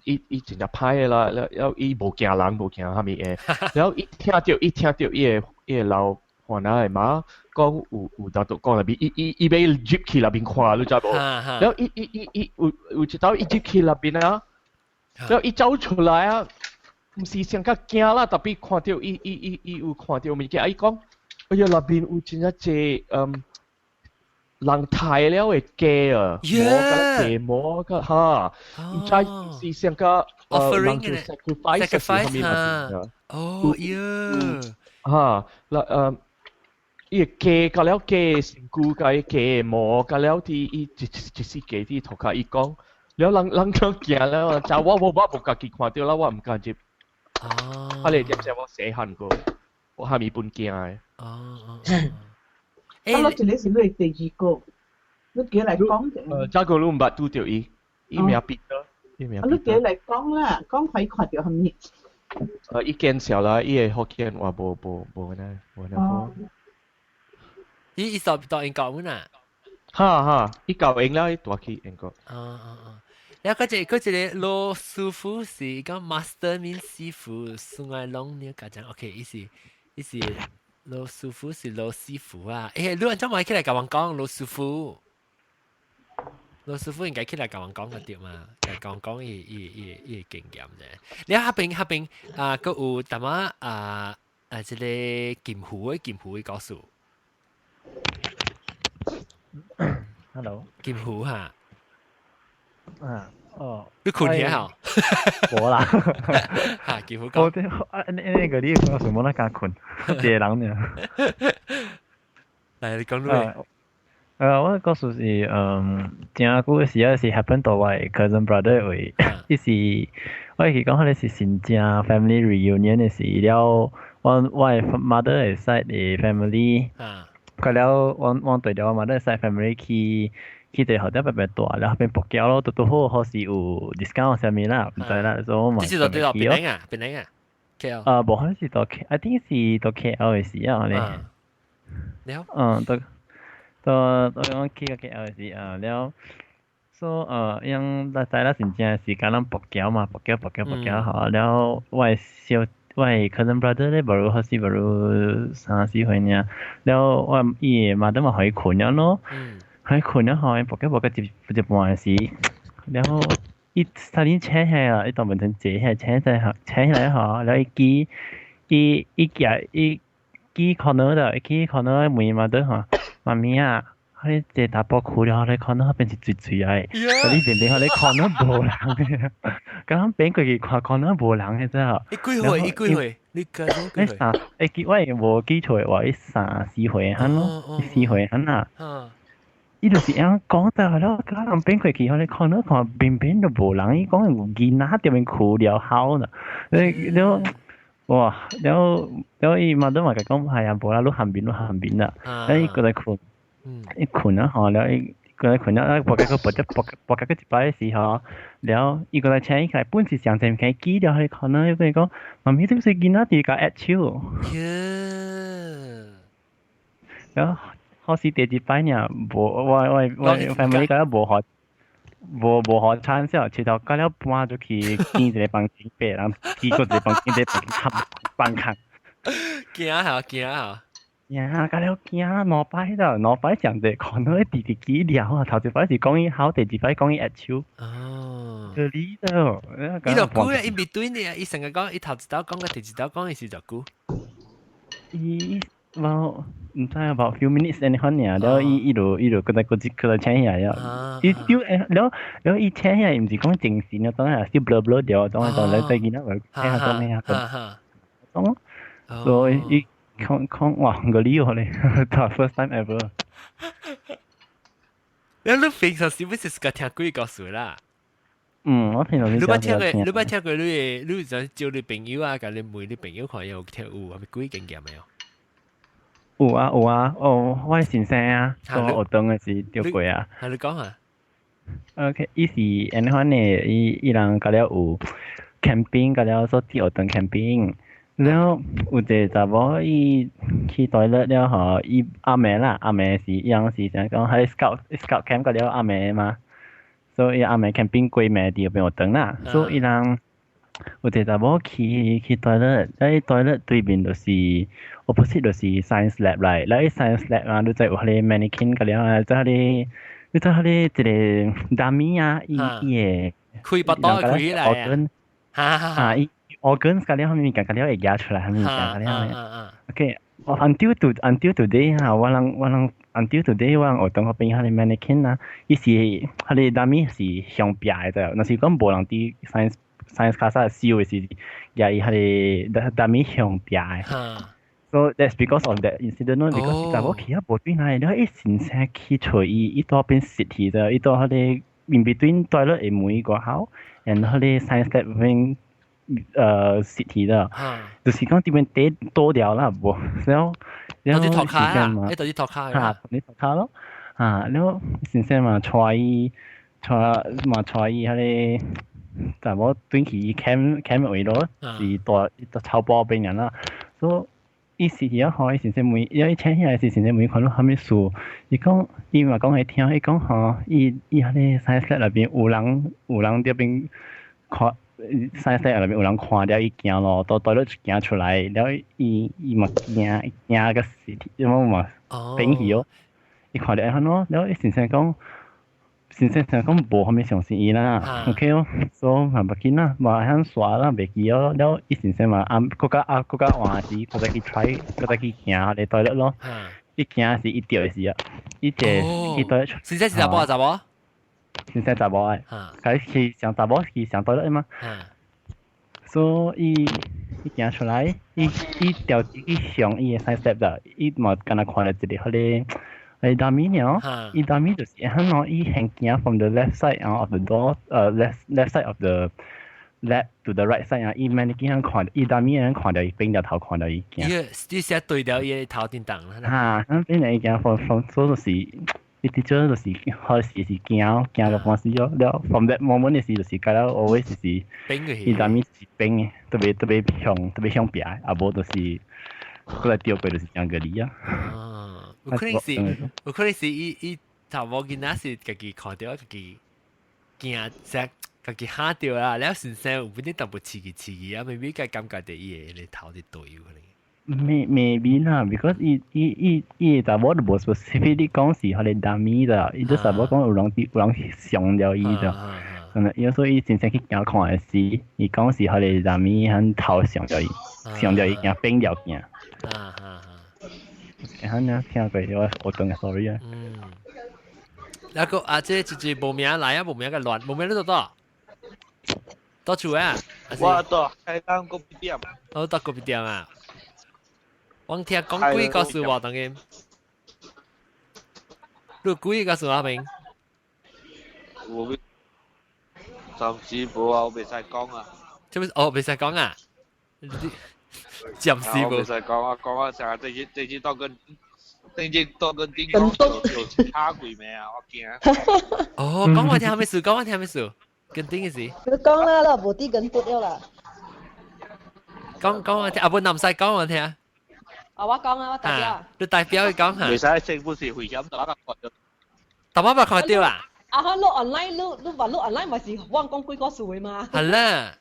伊伊真正歹的啦，了了伊無驚人無驚啥物的，了伊聽著伊聽著伊个伊个老番仔的媽講有有大道講內邊，伊伊伊欲入去內邊看，你知無？了伊伊伊伊有有一道伊入去內邊啊，了伊走出來啊，毋是上較驚啦，特別看著伊伊伊伊有看著物件，伊講，哎呀內邊有真正濟人刣了的雞啊，毛佮雞毛佮哈，毋知是上個人做 sacrifice 是啥物哦，喲，哈，那伊個雞甲了雞身軀佮伊雞毛佮了佇伊一一隻雞佇塗跤伊講，了人人講驚了，就我我我無家己看著啦，我毋敢入。哦，啊你點知我細漢過，我蝦米本驚的。哦。啊，我這個是你第二個，你記來講者。這個你毋捌拄著伊，伊名彼得，伊名。啊，你記來講啦，講可以看著蝦米？伊見笑啦，伊的福建話無無無呢，無呢好。伊伊受到英國阮啊？哈哈，伊夠用了，伊帶去英國。啊啊啊！然後嗰隻老師傅是講 master 面師傅孫愛龍，你講講 OK，伊是老師傅是老師傅啊！欸，你按怎買起來共我講老師傅？老師傅應該起來共我講個對嘛？講講伊伊伊伊經驗啫。你彼邊啊，閣有淡仔啊啊，這個金湖的故事。 Hello，金湖哈。啊，哦，你睏起吼？無啦。哈，金湖講。我這啊，那個你講什麼那敢睏？一個人爾。來，你講落。我故事是，真久的時啊是 happen 到我的 cousin brother 位，伊是，我會記講彼個是新正 family reunion 的時了，我的 mother 的 side 的 family，過了我對著我 mother side family 去佇後底白白住，了彼邊博繳咯，拄拄好好是有 discount 啥物啦，毋知啦，所以我嘛這是佗佗檳城啊，檳城啊，KL。啊，無，可是佗 K，I think 是佗 KL 的時啊，咧。了。嗯，佗。都都講去個 KL 時啊，了，所以樣咱知啦，真正時間咱博繳嘛，博繳博繳博繳吼，了我的小我的 cousin brother 咧，無如好似無如三四歲爾，了我伊的媽媽嘛，予伊睏了咯，予伊睏了吼，伊博繳博繳一一半時，了伊差點醒起來，伊當變成坐起來，醒起來，醒起來吼，了伊記伊伊舉伊記 corner 的，伊記 corner 問伊媽吼。媽咪啊，彼個查埔睏了，你看到彼邊是水水來，你邊邊你看到無人的，剛變過去看看到無人的真。伊幾歲？伊幾歲？你講幾歲？三，會記我無記錯的話，伊三四歲哈咯，四歲哈啊。伊就是按講到了，佮人變過去，你看到看邊邊都無人，伊講有囡仔佇邊睏了哭呢，了。哇！了了，伊媽都嘛共講，係啊，無啦，你含面，你含面啦。了伊過來睏，伊睏啊吼，了伊過來睏了，博個博只博博個一擺時吼，了伊過來請伊起來，本是上前起記了，伊可能伊講，媽咪，這是囡仔佇共握手。了好似第一擺爾，無我 family 覺得無好。無無予 chance 哦，切頭到了搬出去見一個房間，別人去過一個房間，一個房間放空。驚嚇驚嚇！驚到了驚，兩擺了，兩擺上帝看到伊直直記了啊！頭一擺是講伊好，第二擺講伊握手。哦。就你了。伊就久咧，伊未對呢，伊成日講，伊頭一道講，佮第二道講，伊是就久。伊無毋知 about few minutes 按呢款爾，了伊伊就閣來閣一閣來請起來了。伊丟欸了了伊請起來，毋是講精神啊，當然是 blur blur 掉，當然當來再囡仔來請下做咩啊？當，所以伊講講哇，個理由咧，the first time ever。你你平常時不是自家聽鬼故事啦？嗯，我平常時你捌聽過？你捌聽過你的？你就招你朋友啊，共你問你朋友看有聽有啥物鬼經驗沒有？有啊有啊，哦，我先生啊，做學堂的時著過啊。係你講啊？OK，伊是按呢款的，伊人甲了有 camping，甲了說佇學堂 camping，了有一個查某伊去 toilet 了吼，伊暗暝啦，暗暝時伊人是啥講，彼 scout camp 甲了暗暝嘛，所以暗暝 camping 過暝佇邊學堂啦，所以伊人有一個查某去 toilet，咧 toilet 對面就是 opposite 就是 science lab 來，咧 science lab 啊，你知有彼個 mannequin 甲了啊，在彼個你知彼個一個 dummy 啊，伊伊個開腹肚開起來啊，啊伊 organs 甲了，啥物物件甲了會舉出來，啥物物件甲了。OK，我 until today 哈，我人 until today 我人學堂彼邊彼個 mannequin 啊，伊是彼個 dummy 是向壁的，若是講無人佇 science class 燒的時，舉伊彼個 dummy 向壁的。So that's because of that incident 咯，because 查某去啊無對來，了伊先生去揣伊，伊佇邊實去的，伊佇彼個 in between toilet 的門外口，and 彼個 science lab 邊實去的，就是講佇邊地倒掉啦，無，然後然後時間嘛，伊佇塗跤啊，佇塗跤咯，啊，了先生嘛帶伊帶嘛帶伊彼個查某轉去 camp camp 位咯，是大草埔邊爾啦，所以。伊是伊吼，伊先生問，伊請起來是先生問看到啥物事，伊講伊嘛講會聽，伊講吼，伊伊彼個 science lab 內邊有人佇邊看，science lab 內邊有人看了伊行路，都倒落行出來，了伊伊嘛驚驚個死，因為嘛變去哦，伊看著按怎，了伊先生講。先生想講無啥物相信伊啦，OK 哦，所以嘛無緊啦，嘛響耍啦，袂記哦。了伊先生嘛暗，閣較啊，閣較晚時，閣再去 try，閣再去行咧 toilet 咯。伊行時伊著的時啊，伊坐去 toilet。先生是查某啊查某？先生查某的，佢去上查某去上 toilet 嘛。所以伊伊行出來，伊伊調去上伊的 side step 啦，伊嘛敢若看著一个彼个。誒 dummy 呢？伊 dummy 就是按怎伊先行 from the left side of the door，left side of the left to the right side 啊，伊 mannequin 看，伊 dummy 人看著伊變掉頭看著伊行。伊你寫對掉伊頭頂當啦。嚇，變來伊行 from 所以就是，伊直接就是開始是驚驚到半死咗，了 from that moment 的時就是覺得 always 是，伊 dummy 是變的，特別特別向特別向壁，啊無就是過來掉過就是真個理啊。有可能是，有可能是伊伊查某囡仔是家己看著家己驚，成家己嚇著啦。了先生有本啲淡薄刺激刺激啊，maybe 該感覺著伊的頭佇對有可能。 Maybe 啦，because 伊伊伊伊查某都無 specifically 講是彼个 dummy 的，伊就查某講有人有人上著伊的，嗯，有所以伊真正去行看的時，伊講是彼个 dummy 響頭上著伊，上著伊行變了行。啊啊啊！嚇你聽過我我講嘅 story 啊？嗯，那個啊，這就是無名來啊，無名個亂，無名你做倒？倒厝啊？我到開間咖啡店。我到咖啡店啊！我聽講幾個事話，當然，你幾個事阿明？我暫時無啊，我袂使講啊。做咩？哦，袂使講啊！暫時無。袂使講啊，講啊，成日這次這次當跟這次當跟頂講有差鬼咩啊？我驚。哦，講我聽咩事？講我聽咩事？跟頂嘅事。你講啦，啦，無啲跟嘟了啦。講講我聽，阿本唔使講我聽。啊，我講啊，我代表。你代表去講下。袂使政府是危險，大家看著。大媽捌看著啊？啊，哈，你 online，你你話你 online 咪是我講幾個數嘅嘛？係啦。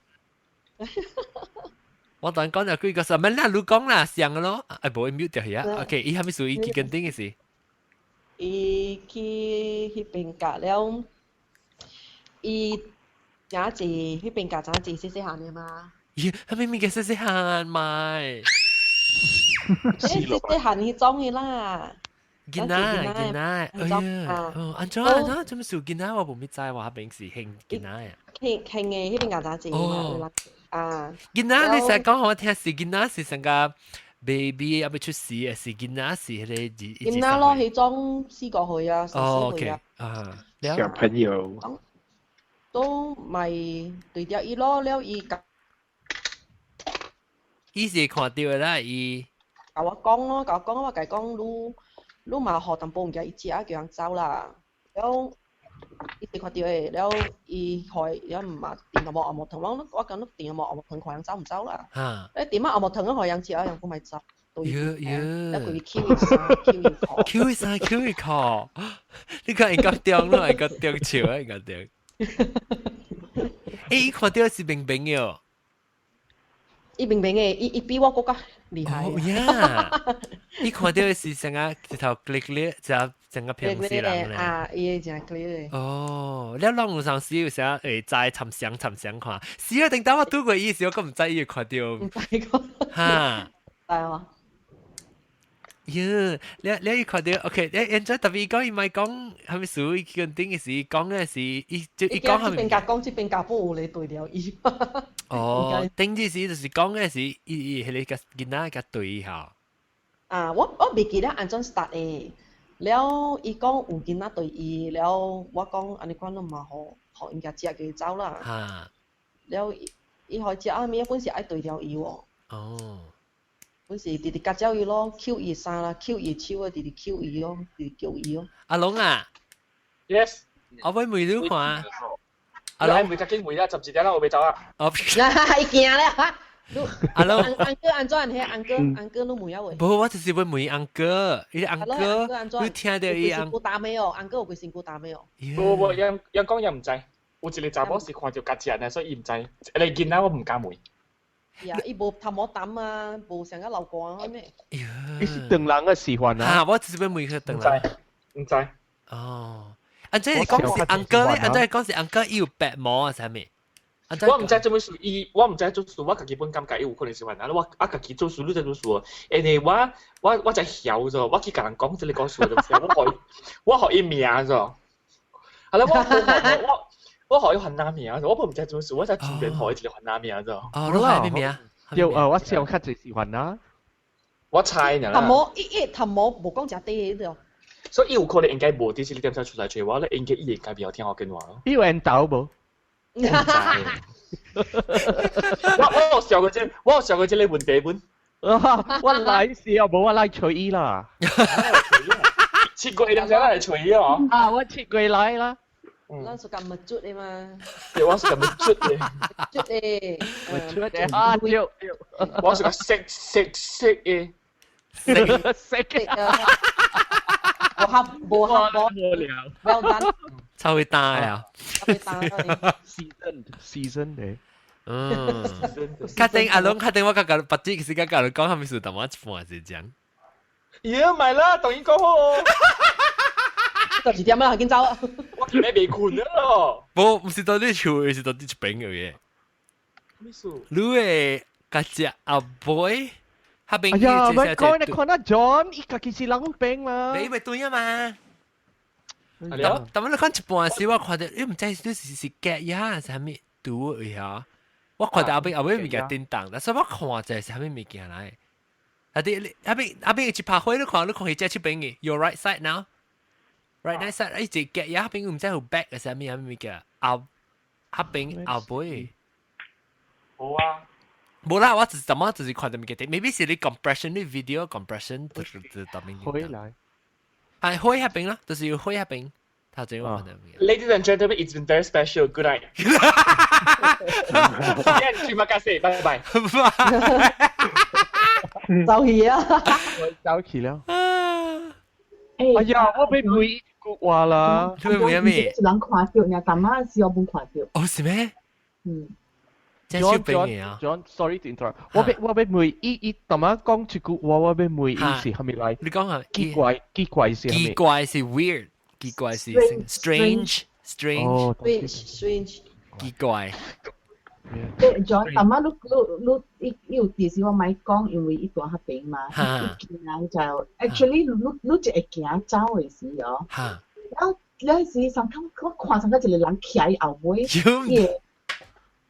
我當講就幾個數，咪啦，你講啦，上個咯，哎，無 mute 掉去啊。OK，伊係咪屬於去跟頂嘅事？伊去彼邊隔了，伊也是彼邊隔陣是細細漢的嘛？咦，係咪物件細細漢咪？細細漢彼種的啦。囡仔，囡仔，哎呀，哦，按怎按怎，做咩事囡仔我無咪知，我平時興囡仔啊。興興的彼邊隔陣嘛，啊。囡仔你成日講我聽是囡仔是成個 baby 猶未出世，還是囡仔是彼個二？囡仔咯，彼種四個歲啊，三四歲啊。啊，小朋友。都咪對著伊咯，了伊共。伊是看著的啦，伊。共我講咯，共我講，我共伊講，你你嘛予淡薄物件伊食，叫人走啦。了，伊是看著的，了伊予了嘛甜淡薄紅毛糖，我我講你甜淡薄紅毛糖，看人走毋走啦。嚇！你甜仔紅毛糖，予人食，人閣莫走。喲喲！了規抾伊衫，抾伊褲。抾伊衫，抾伊褲。你看伊較中咯，伊較中笑啊，伊較中。欸，伊看著是明明的。伊明明的，伊伊比我閣較厲害。哦呀！伊看著是成個一頭 click 咧，就成個平時人咧。啊，伊會誠 clear 的。哦，你攏有陣時有時會知參詳參詳看，是啊，頂當我拄過伊時，我閣毋知伊會看著。毋知個。哈。知啊。喲，你你伊看著，OK，你現在特別講伊莫講，啥物事？伊跟頂嘅時講嘅是，伊就伊講這邊共講，這邊共本有咧對了伊。哦，頂陣時就是講嘅是，伊伊彼个囡仔共對吼。啊，我我袂記得按怎 start 的，了伊講有囡仔對伊，了我講按呢款攏嘛予予𪜶食叫伊走啦。哈。了伊伊予伊食啊物，本是愛對了伊喎。哦。本是直直共照伊咯，抾伊衫啦，抾伊手啊，直直抾伊咯，直直叫伊咯。阿龍啊，Yes，我欲問你看。阿龍，未較緊問啦，十一點啦，我欲走啦。哦，伊驚咧。阿龍 uncle 按怎係 uncle uncle 都冇有喎。無，我就是會問 uncle，伊 uncle，你聽著伊 uncle 打咩哦？uncle 有規身軀焦咩哦？無無，人人講又毋知，有一個查某是看著家己人，所以伊毋知。你囡仔我毋敢問。呀，伊無頭毛澹啊，無成個流汗咩？伊是唐人嘅喜歡啊！嚇，我就是欲問佢唐人。毋知。哦，按這講是 uncle 咧，按這講是 uncle 伊有白毛啊，啥物？我毋知做咩事，伊我毋知做事，我家己本感覺伊有可能是番仔，我啊家己做事，你知做事，因為我才曉咗，我去共人講這個故事，我予伊名咗，係啦，我予伊番仔名，我本毋知做事，我才隨便予伊一個番仔名咗。哦，你係咩名？對啊，我想較濟是番仔，我猜呢啦。頭毛伊伊頭毛無講誠短的。所以伊有可能應該無佇這個點才出來揣我咧，應該伊應該袂曉聽福建話咯。伊有緣投無？我我有想過這，我有想過這個問題本。我來時啊，無我來揣伊啦。7月兩隻來揣伊哦。啊，我7月來啦。咱是咁物質的嘛。對，我是咁物質的。質的。物質的啊，對對。我是個色色色的。色色的。無合無合無。Well done。超會打啊！超會打。 Season season 的。嗯。確定阿龍，確定我剛剛白紙時間教你講，係咪是同我一半是講？咦，唔係啦，當然講好。 12點啦，緊走。我今日未睏啊。無，毋是到你厝，是到你一邊嘅。咩事？你的家姐阿妹，彼邊。哎呀，咪講你看阿 John，伊家己是人邊啦。你咪對啊嘛。但但你看一半時，我看著你毋知你是夾呀，是啥物拄位嚇？我看著後邊後尾物件叮當，但是我看者是啥物物件來？啊啲你後邊後邊一拍火，你看你看佢這出邊嘅，your right side now，right side，一隻夾呀，彼邊毋知有 back 係啥物啥物物件，後彼邊後尾。冇啊。無啦，我就是怎麼就是看著物件，maybe 是你 compression 你 video compression 就是特別。火來。係火彼邊啦，就是有火彼邊。頭先我看著物件。 Ladies and gentlemen, it's been very special. Good night. Terima kasih. Bye bye. 走去啊！走去了。哎呀，我欲問一句話啦。你欲問咩？是人看著，爾淡仔是我無看著。哦，是咩？嗯。 John John John，sorry to interrupt。我欲問伊伊淡仔講一句話，我欲問伊是啥物來？你講下。奇怪奇怪是啥物？奇怪是 weird，奇怪是 strange strange。 strange。奇怪。誒，John，淡仔你你你伊伊有電視我莫講，因為伊蹛彼邊嘛，伊行就 actually 你你一會行走的時哦，了了時上我看上個一個人徛伊後尾，伊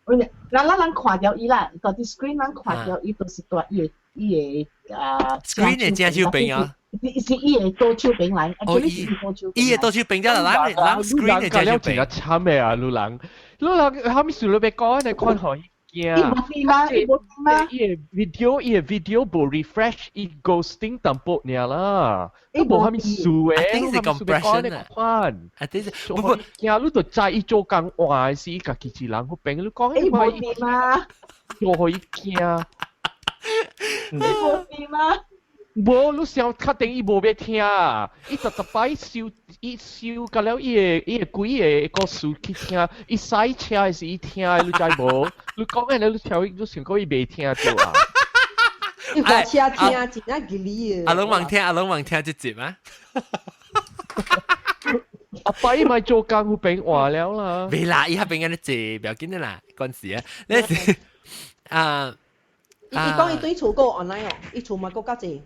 會，咱咱人看著伊啦，佇 screen 咱看著伊，就是蹛伊的伊的啊 screen 的正手邊啊。是是伊的左手邊來，actually 是左手邊。伊的左手邊，了人人 screen 的正手邊。真慘的啊，女人，女人啥物事你欲講，你看予伊驚。伊無知嗎？伊無知嗎？伊的 video，伊的 video 無 refresh，伊 ghosting 淡薄爾啦。都無啥物事的。 I think 是 compression 啊。看。 I think 是。不不，驚你就知伊做工換是伊家己一人彼邊，你講伊無知嗎？做予伊驚。伊無知嗎？無，你想確定伊無欲聽，伊逐逐擺收，伊收甲了伊的伊的幾个故事去聽，伊駛車的時伊聽的，你知無？你講的你聽，你想講伊袂聽著啊？伊火車聽真正吉利阿龍望聽，阿龍望聽這集啊？阿伯伊咪做工彼邊換了啦。袂啦，伊彼邊按呢坐，不要緊的啦，關事啊。你是啊？伊伊講伊對厝閣 online 哦，伊厝嘛閣較濟。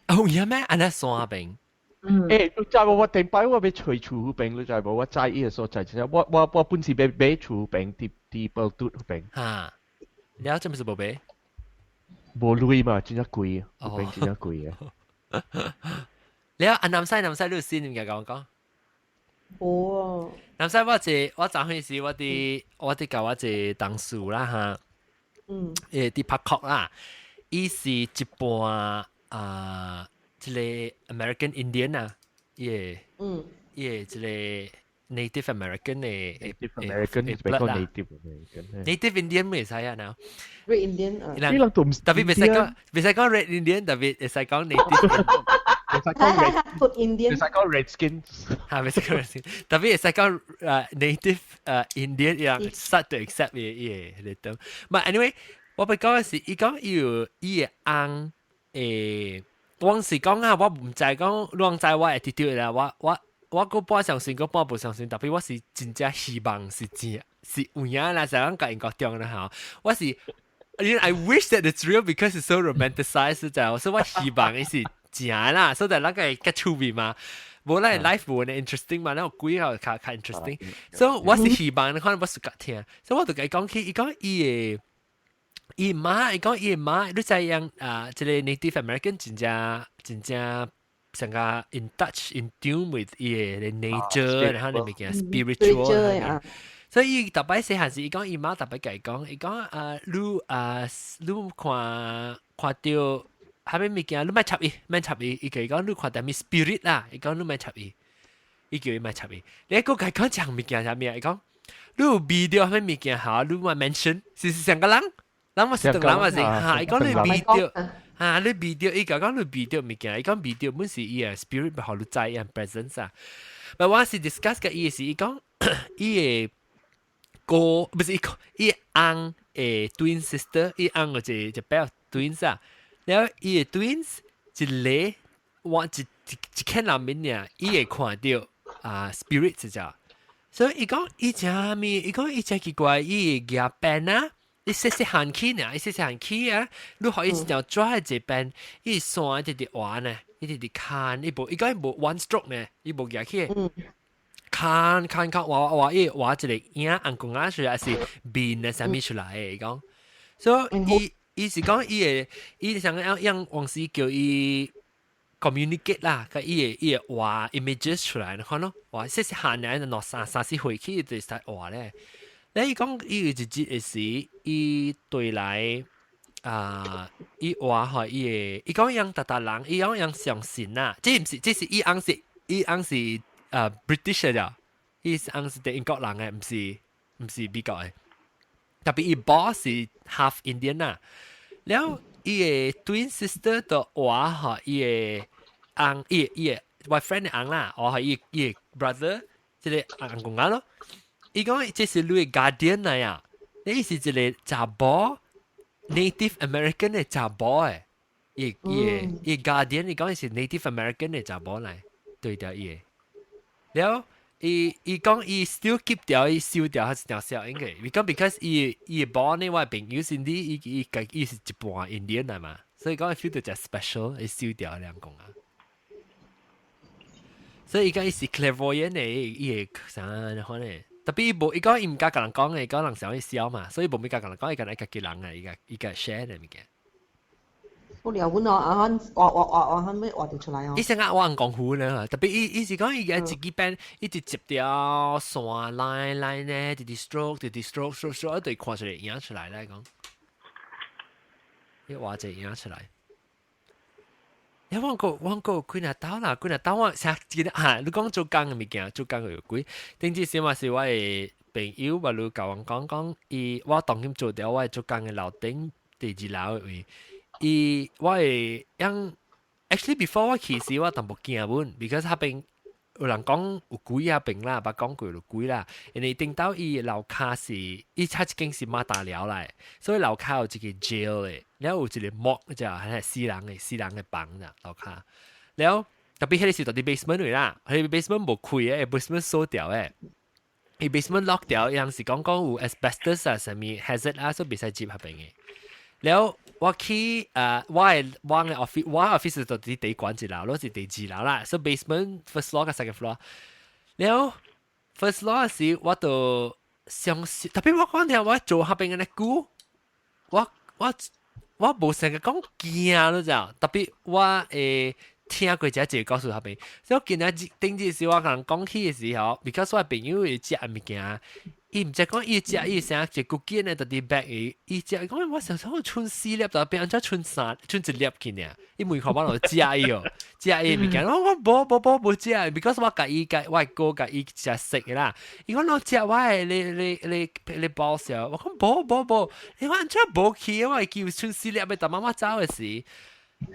哦，有咩？按呢山邊。嗯。欸，你知無？我頂擺我欲揣厝彼邊，你知無？我知伊个所在，真正我我我本是欲買厝彼邊，佇佇寶拄彼邊。哈，了這毋是無買？無鐳嘛，真正貴，彼邊真正貴啊。了啊，南西南西，你有新物件共我講？無啊。南西我一我昨昏時我佇共我一個同事啦哈。誒，佇拍殼啦，伊是一半啊，這個 American Indian 啊，伊個，伊個這個 Native American 嘅 Native American 別講 Native American。 Native Indian 未使啊，嗱。 Red Indian 啊。呢兩度唔特別袂使講，袂使講 Red Indian，特別會使講 Native。會使講 Red Indian，會使講 Redskin。嚇，袂使講 Redskin，特別會使講Native Indian 樣 start to accept 嘅伊個嚟到。But anyway，我欲講嘅是，伊講伊有伊個翁誒，我是講啊，我毋知講，攏知我會直接啦，我個半相信，個半無相信，特別我是真正希望是真是有影啦，就講甲英國中啦吼，我是。I wish that it's real because it's so romanticized 就，所以我希望伊是真啦，所以咱個較趣味嘛。無咱 life 無呢 interesting 嘛，咱有鬼較較較 interesting。所以我是希望，你可能我是較聽，所以我就共伊講起，伊講伊個伊媽，伊講伊媽，你知影啊？這個 Native American 真正真正成個 in touch in tune with 伊個 nature，然後你物件 spiritual。所以伊逐擺細漢時，伊講伊媽逐擺共伊講，伊講啊，你啊，你看看著啥物物件，你莫插伊，莫插伊。伊共伊講你看著物 spirit 啦，伊講你莫插伊，伊叫伊莫插伊。你閣共伊講這物件啥物啊？伊講你有味著啥物物件嚇，你莫 mention，是是上個人，人嘛是同人嘛是嚇。伊講你味著，嚇你味著，伊共講你味著物件，伊講味著本是伊個 spirit 予你知伊 presence 啊。但我是 discuss 嘅意思，伊講伊個。哥不是伊個伊翁的 twin sister，伊翁個一一 pair twins 啊，然後伊個 twins 一個我一一一間內面爾，伊會看著啊 spirit 這隻，所以伊講伊誠物，伊講伊誠奇怪，伊會舉 pen 啊，伊細細漢起呢，伊細細漢起啊，你予伊一條紙一 pen，伊線直直畫呢，伊直直牽，伊無伊講伊無 one stroke 呢，伊無舉起。看看看，畫畫伊畫一個影，紅公仔出來，還是面的啥物出來的？伊講，所以伊伊是講伊會，伊想要讓黃師叫伊 communicate 啦，佮伊會伊會畫 images 出來，你看咯，畫細細漢呢，兩三三四歲起就使畫咧。你伊講伊有一日的時，伊對來啊，伊畫予伊會，伊講樣逐逐人，伊講樣相信啦，這毋是，這是伊翁是伊翁是。啊，British 嘅，伊是翁是佇英國人嘅，毋是毋是美國嘅。特別伊 boss 是 half Indian 啊，了伊個 twin sister 就話予伊個翁，伊伊個我 friend 的翁啦，畫予伊伊個 brother，這個翁公仔咯。伊講這是你的 guardian 來啊，你是一個查某 Native American 的查某誒，伊伊個伊 guardian 伊講是 Native American 的查某來對著伊個。了，伊伊講伊 still keep 掉，伊收掉還是條小應該，because 伊伊 born 呢，我朋友是你伊伊伊是一半 Indian 來嘛，所以講 feel 到真 special，伊收掉兩講啊。所以伊講伊是 clairvoyant 的，伊會啥款呢？特別伊無，伊講伊毋敢共人講的，講人想去笑嘛，所以無物敢共人講，伊干焦家己人啊，伊共伊共 share 的物件。我了阮哦，啊，阮畫畫畫畫，咩畫得出來哦？伊先啊，畫功夫呢，特別伊伊是講伊個一支 pen，一直接條線 line line 呢，直直 stroke，直直 stroke stroke stroke，一對看出來影出來咧講，伊畫一個影出來。你我個我個幾若兜啦，幾若兜我成記得嚇，你講做工的物件，做工有鬼。頂次時嘛是我的朋友，嘛你共我講講，伊我當今做掉我的做工的樓頂第二樓的位。伊我會樣，actually before 我去時我淡薄驚本，because 彼邊有人講有鬼啊邊啦，捌講過有鬼啦。因為頂到伊樓跤是，伊差一間是馬達寮來，所以樓跤有一個 jail 的，了有一個木就係死人的死人的房啦樓跤。了特別彼個是佇 basement 位啦，彼個 basement 無開的，basement 鎖掉的。伊 basement lock 掉，伊人是講講有 asbestos 啊，啥物 hazard 啊，所以袂使入彼邊的。了我去我的我的 office，我 office 就佇第懸一樓，攞是第二樓啦，所以 basement first floor 佮 second floor。了 first floor 時我就相信，特別我講聽我做彼邊的久，我我我無成個講驚你知影，特別我會聽過這一個故事彼邊，所以我今日頂日時我共人講起的時候，because 我朋友會食物件，伊毋知講伊食伊啥一個件咧，就佇 bag 伊，伊食講我想想剩四粒，就變做剩三，剩一粒去呢。伊問看我落食伊哦，食伊物件，我講無無無無食，because 我共伊共我哥共伊食食的啦。伊講攏食我的你你你你包笑，我講無無無，你講按怎無去，我會記剩四粒的，但媽媽走的時。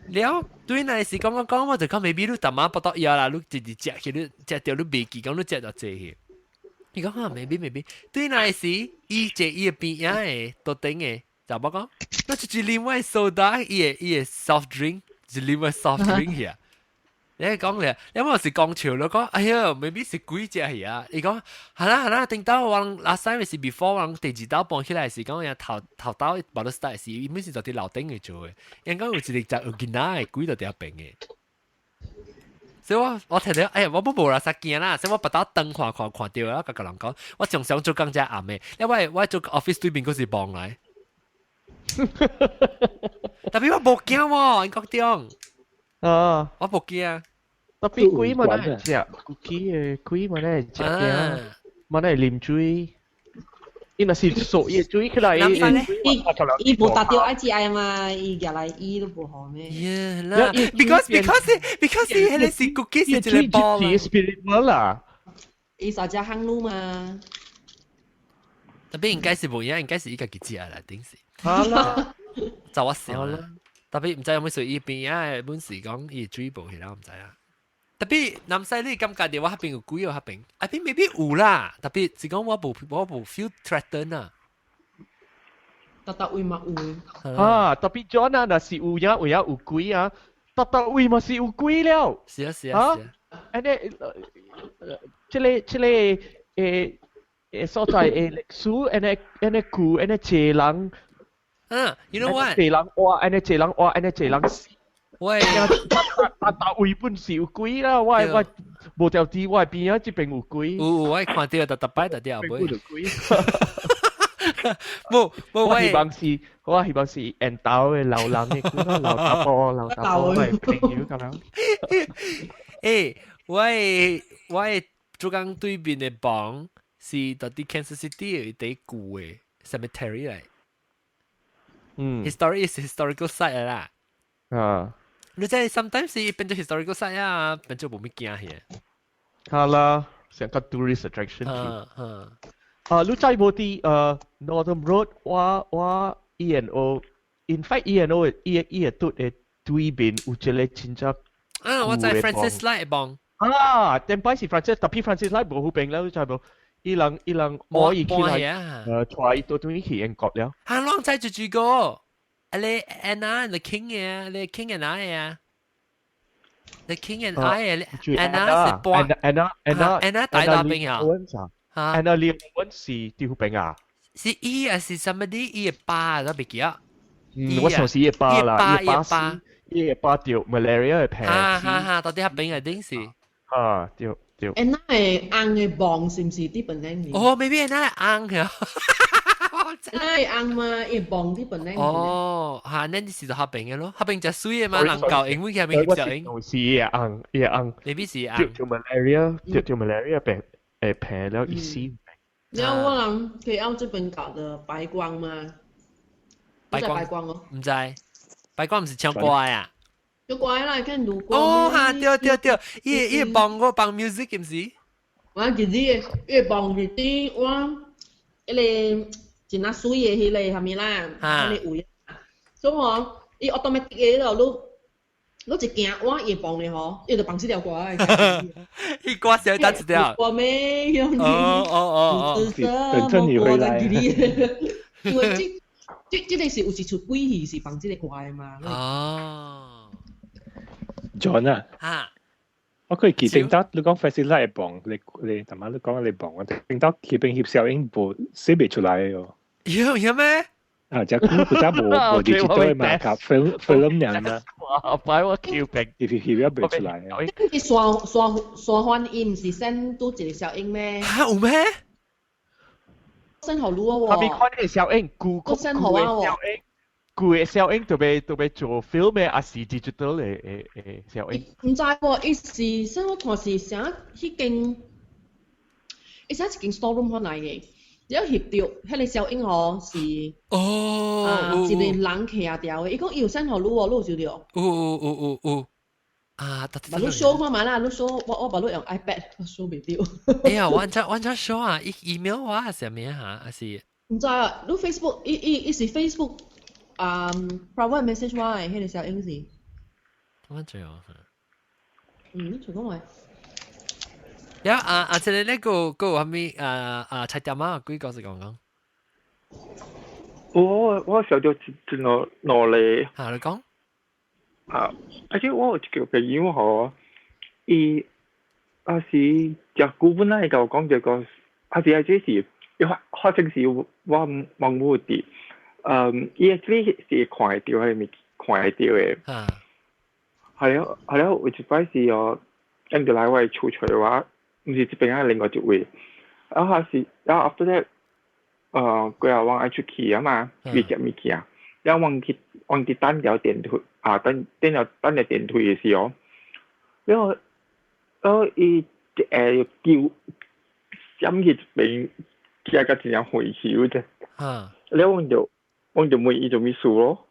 了對那時講講講，我就講 maybe 你淡仔不得要啦，你直直食去，你食著你袂記，講你食就濟去。伊講啊，maybe maybe，對那時，伊坐伊的邊仔的桌頂的，查某講，我就是啉我的 soda，伊的 soft drink，是啉我 soft drink 去啊。你講咧，你我是講笑咯，講哎呀，maybe 是鬼食去啊。伊講係啦係啦，頂到我 last time 是 before 我第二道搬起來時，講呀頭頭道無得 start 時，伊每是就佇樓頂去做的，應該有一個就有囡仔的鬼就佇遐邊的。所以我聽到，哎呀，我無無啦啥驚啦，所以我別到燈看看看到啦，甲個人講，我常常做工遮暗的，因為我做 office 對面閣是望來，特別我無驚喎，英國中，啊，我無驚。特別鬼嘛，會食，鬼的鬼嘛，會食驚，嘛會啉水。伊若是索伊水起來，伊伊無達到愛食的嘛，伊舉來伊都無好咩？ Yeah 啦，because 彼个是 cookie 是一個包啦。 spiritual 啦。伊煞食烘爐嘛。特別應該是無影，應該是伊家己食啦，頂是。好啦，就我想啦。特別毋知有冇說伊邊仔本是講伊水無去啦，毋知啊。特別南西你感覺著我彼邊有鬼哦，彼邊，啊邊未必有啦。特別是講我無 feel threatened 啊。逐逐位嘛有。啊，特別 John 啊，若是有影有影有鬼啊，逐逐位嘛是有鬼了。是啊是啊是啊。按呢，這個所在的歷史，按呢按呢舊，按呢濟人。嗯，you know what？濟人活，按呢濟人活，按呢濟人死。喂，逐逐位本是有鬼啦，我無條知我邊仔這邊有鬼。有我看著逐逐擺逐啲後尾。有鬼。無無，我希望是，我希望是緣投的老人的鬼，老大婆老大婆的朋友咁樣。欸，我的做工對面的房是佇 Kansas City 有一塊舊的 cemetery 來。Historic is historical site 啦。啊。你知 sometimes 是變做 historical site 啊，變做無物件去。好啦，成個 tourist attraction 去。啊，你知無佇Northern Road，我 E&O，in fact E&O 伊伊個拄的對面有一個真正啊，我知 Francis Light 幫。啊，頂擺是 Francis，特別 Francis Light 無好病了，你知無？伊人伊人我伊起來，帶伊倒轉去英國了。啊，攏知住住個，啊你 Anna the King 嘅，你 King and I 啊，The King and I 啊，Anna 是搬 Anna Anna Anna 大大兵啊，Anna 李文是佇邊啊？是伊還是 somebody 伊的爸都袂記啊。嗯，我想是伊爸啦，伊爸伊的爸著 malaria 的病。哈哈哈，到底彼邊係頂是？啊，對對。安那的翁的墓是毋是佇本來？哦，maybe 安那的翁呀。那的翁嘛，伊墓佇本來。哦，嚇，咱是就彼邊的咯，彼邊真媠的嘛，人教英文去彼邊翕相影。是伊的翁，伊的翁。 maybe 是翁。著 malaria，著 malaria 病，會病了伊死。然後我人 KL 這邊搞的白光嘛？白光，白光哦。毋知，白光毋是唱歌啊？唱歌啦，看盧光。哦，哈，對對對，伊伊幫我幫 music 毋是？我記得伊幫是佇我彼個真啊媠的彼個啥物啦，彼個位，所以吼，伊 automatic 的咯，你你一行，我伊放的吼，伊就放這條歌。伊歌寫得一條。我沒有你，哦哦哦哦，等著你回來。因為這個是有一齣鬼戲是放這個歌的嘛。哦。 John 啊。嚇。我可以記頂到你講 Francis Light 幫，你你頭媽你講你幫，我頂到彼邊翕小影無寫袂出來哦。有有咩？啊，這久古早無無 digital 嘛，夾 film film 爾嘛。哇！擺我 Q 病，翕翕翕袂出來。伊山山山翻伊毋是先拄一個小影咩？嚇有咩？先予你喎。他咪看個小影，舊舊的小影，舊的小影特別特別做 film 的，還是 digital 的的的小影？毋知喎，伊是先我看是啥？彼間，伊啥一間 storeroom 翻來的。了翕著，彼個小影吼是哦，一個人徛牢的，伊講伊有 send 予你哦，你有收著？有有有有有。啊，把你 show 看覓啦，你 show 我把你用 iPad 我 show 袂著。哎呀，我怎 show 啊？伊 email 我還是啥物嚇？還是？毋知啊，你 Facebook 伊伊伊是 Facebook 啊 private message 我的，彼個小影是。我知哦。嗯，你隨講話。呀啊啊！這個咧個個啥物啊啊？菜店啊，幾個是講講？我小就真落落嚟。嚇，你講。啊！而且我有一個朋友吼，伊啊是食久本來共我講這個，啊是啊這是伊發發生時我忘無佇，嗯，伊這是會看會著彼物，看會著的。啊。係了係了，有一擺是哦，𪜶就來我的厝揣我，毋是這邊啊另外一位，啊還是，然後 after that，過後我愛出去啊嘛，去食物件，然後我去我去等條電梯。啊，等等了等了電梯的時候，然後然後伊會叫閃去一邊，行甲真正遠去有者。啊！了我就問伊做物事咯。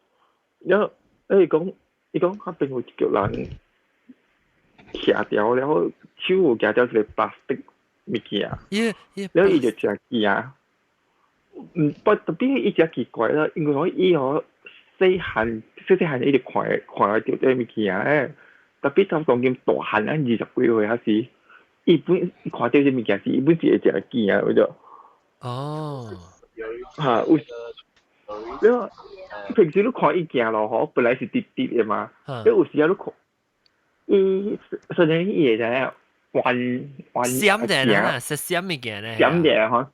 了後伊講伊講彼邊有一個人徛牢，了後手有舉著一個 plastic 物件。了伊就誠驚。嗯，不特別伊誠奇怪啦，因為講伊吼細漢細細漢伊就看會看會著這物件欸，特別他當今大漢啊20幾歲還是，伊本看著這物件時，伊本是會誠驚有無？哦。嚇有。了平時你看伊行路吼，本來是直直的嘛，了有時啊你看，伊雖然伊會知影彎彎閃者啦，是閃物件咧。閃者吼。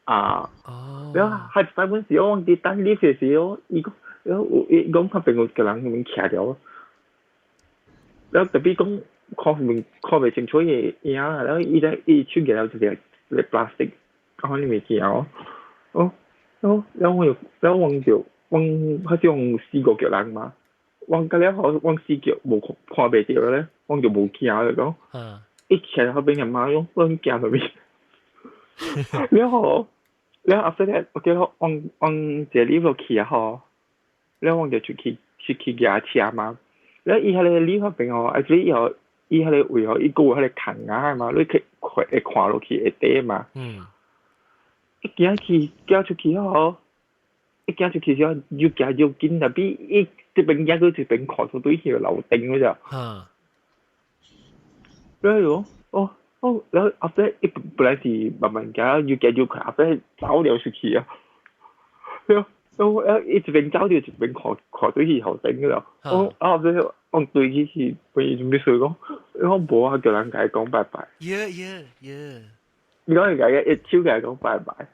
啊。哦。了還一擺本時我佇等 lift 的時候，伊講，了有伊講彼邊有一個人彼邊徛著，了特別講看袂看袂清楚伊的影啦，了伊咧伊手舉了一個一個 plastic，看你物件哦，哦，了了我就了我就我彼種四五個人嘛，我甲了後我四腳無看看袂著咧，我就無驚就講，一徛彼邊阿媽講，我驚啥物？了後了 after that 我記得我我坐 lift 落去啊吼，了我就出去出去駕車嘛，了伊彼個 lift 彼邊吼，actually 伊吼伊彼個位吼，伊閣有彼個空仔嘛，你去看會看落去會短嘛。一行去行出去吼，一行出去時候越行越緊，特別伊這邊行過這邊看出對去樓頂嗰隻。了就哦哦，了後尾伊本來是慢慢行，越行越快，後尾走了出去啊。了了伊一邊走著一邊看看對去後頂了。我啊後尾我對起去，伊做咩事講？我無啊，叫人共伊講拜拜。耶耶耶！你講係解一手共伊講拜拜。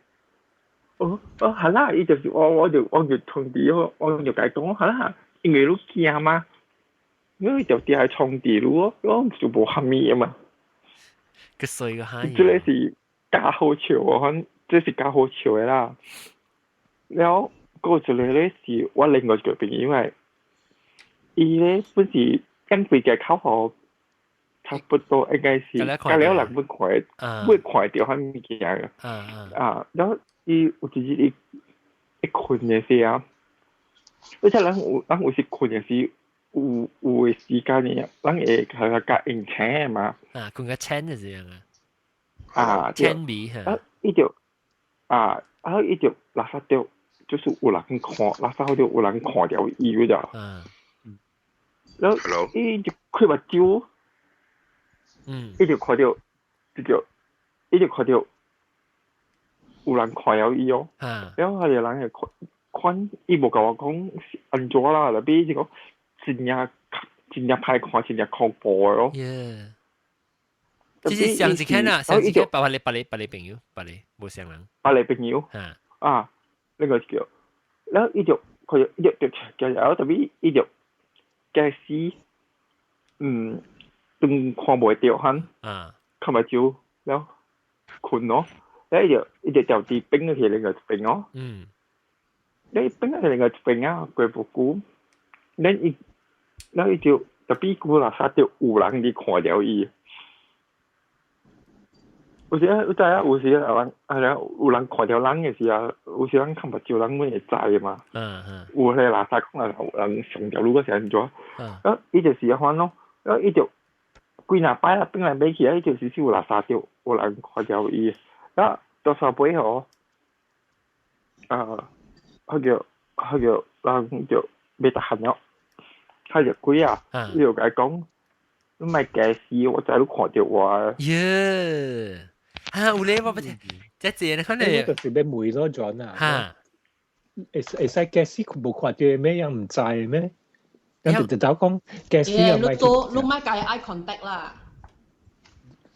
哦哦，係啦，伊就是我我就我就通知我我就共伊講，係啦，因為你驚嘛，因為就佇遐通知你咯，我就無蝦米啊嘛。個衰個哈！這個是假好笑哦，反這是假好笑的啦。了，閣有一個咧是我另外一個朋友的，伊咧本是放飛機口號，差不多應該是，甲了人本看會，本看會著彼物件個。啊，了伊有一日伊伊睏的時啊，而且人有人有時睏的時有有的時間的，人會較較用醒嘛。啊，睏較淺就是這樣啊。啊，淺味嚇。啊，伊就啊，啊，伊就垃圾著，就是有人看，垃圾著有人看著伊嗰隻。然後伊就開目睭，伊就看著，就就伊就看著有人看著伊哦。然後彼個人會看，看伊無共我講是按怎啦，特別是講真正真正歹看，真正恐怖的咯。 Yeah。這是上一間啊，上一間別個別個別個朋友，別個無相人。別個朋友。啊，那個叫，然後伊就佢就伊就就然後特別伊就驚死，嗯，當看袂著漢，看目睭，了睏咯，了伊就伊就掉佇邊去另外一邊哦。了伊邊去另外一邊啊，過無久，了伊了伊就特別久垃圾著有人佇看著伊。有時有知啊，有時啊，係啊，有人看著人嘅時候，有時人看目睭人阮會知嘛。有迄個垃圾講啊，有人上條路嗰時按怎？啊，伊就是啊款咯，啊，伊就幾若擺啊，轉來買去啊，伊就是是有垃圾著，有人看著伊，啊，到煞尾吼，啊，彼叫人就袂得閒了，較著鬼啊，伊就共伊講，你莫假死，我知你看著我。耶！啊，有咧，我不聽，這這你可能就是欲問咯，John 啊。哈。會使假死無看著咩樣毋知咩？咁就就走講假死又你做你莫共伊 eye contact 啦。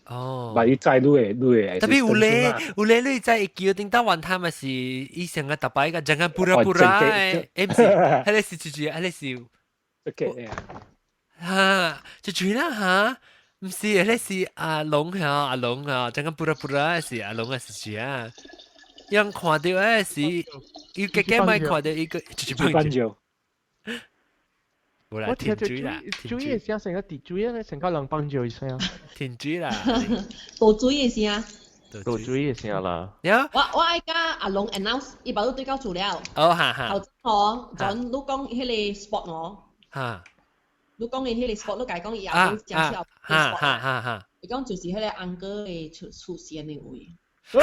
哦。嘛，伊知你會。特別有咧，有咧，你在叫頂到雲吞咪是伊成個特擺個，jangan pura-pura 的，欸，毋是，彼个是就是，彼个是。這個哈，就住啦哈，毋是，彼个是阿龍嚇，阿龍啊，jangan pura-pura 是阿龍啊是住啊，人看著的是，伊加加莫看著伊個就是放照。無啦，停水啦，水的聲成個滴水啊，成個人放照的聲。停水啦，倒水的聲。倒水的聲啦。我愛共阿龍 announce，伊把你對到厝了。哦，哈哈。頭先我，陣你講彼个 spot 我。你講的彼个 spot，你共伊講伊阿公講出來哈哈哈哈。伊講就是彼个 uncle 的出現的位。所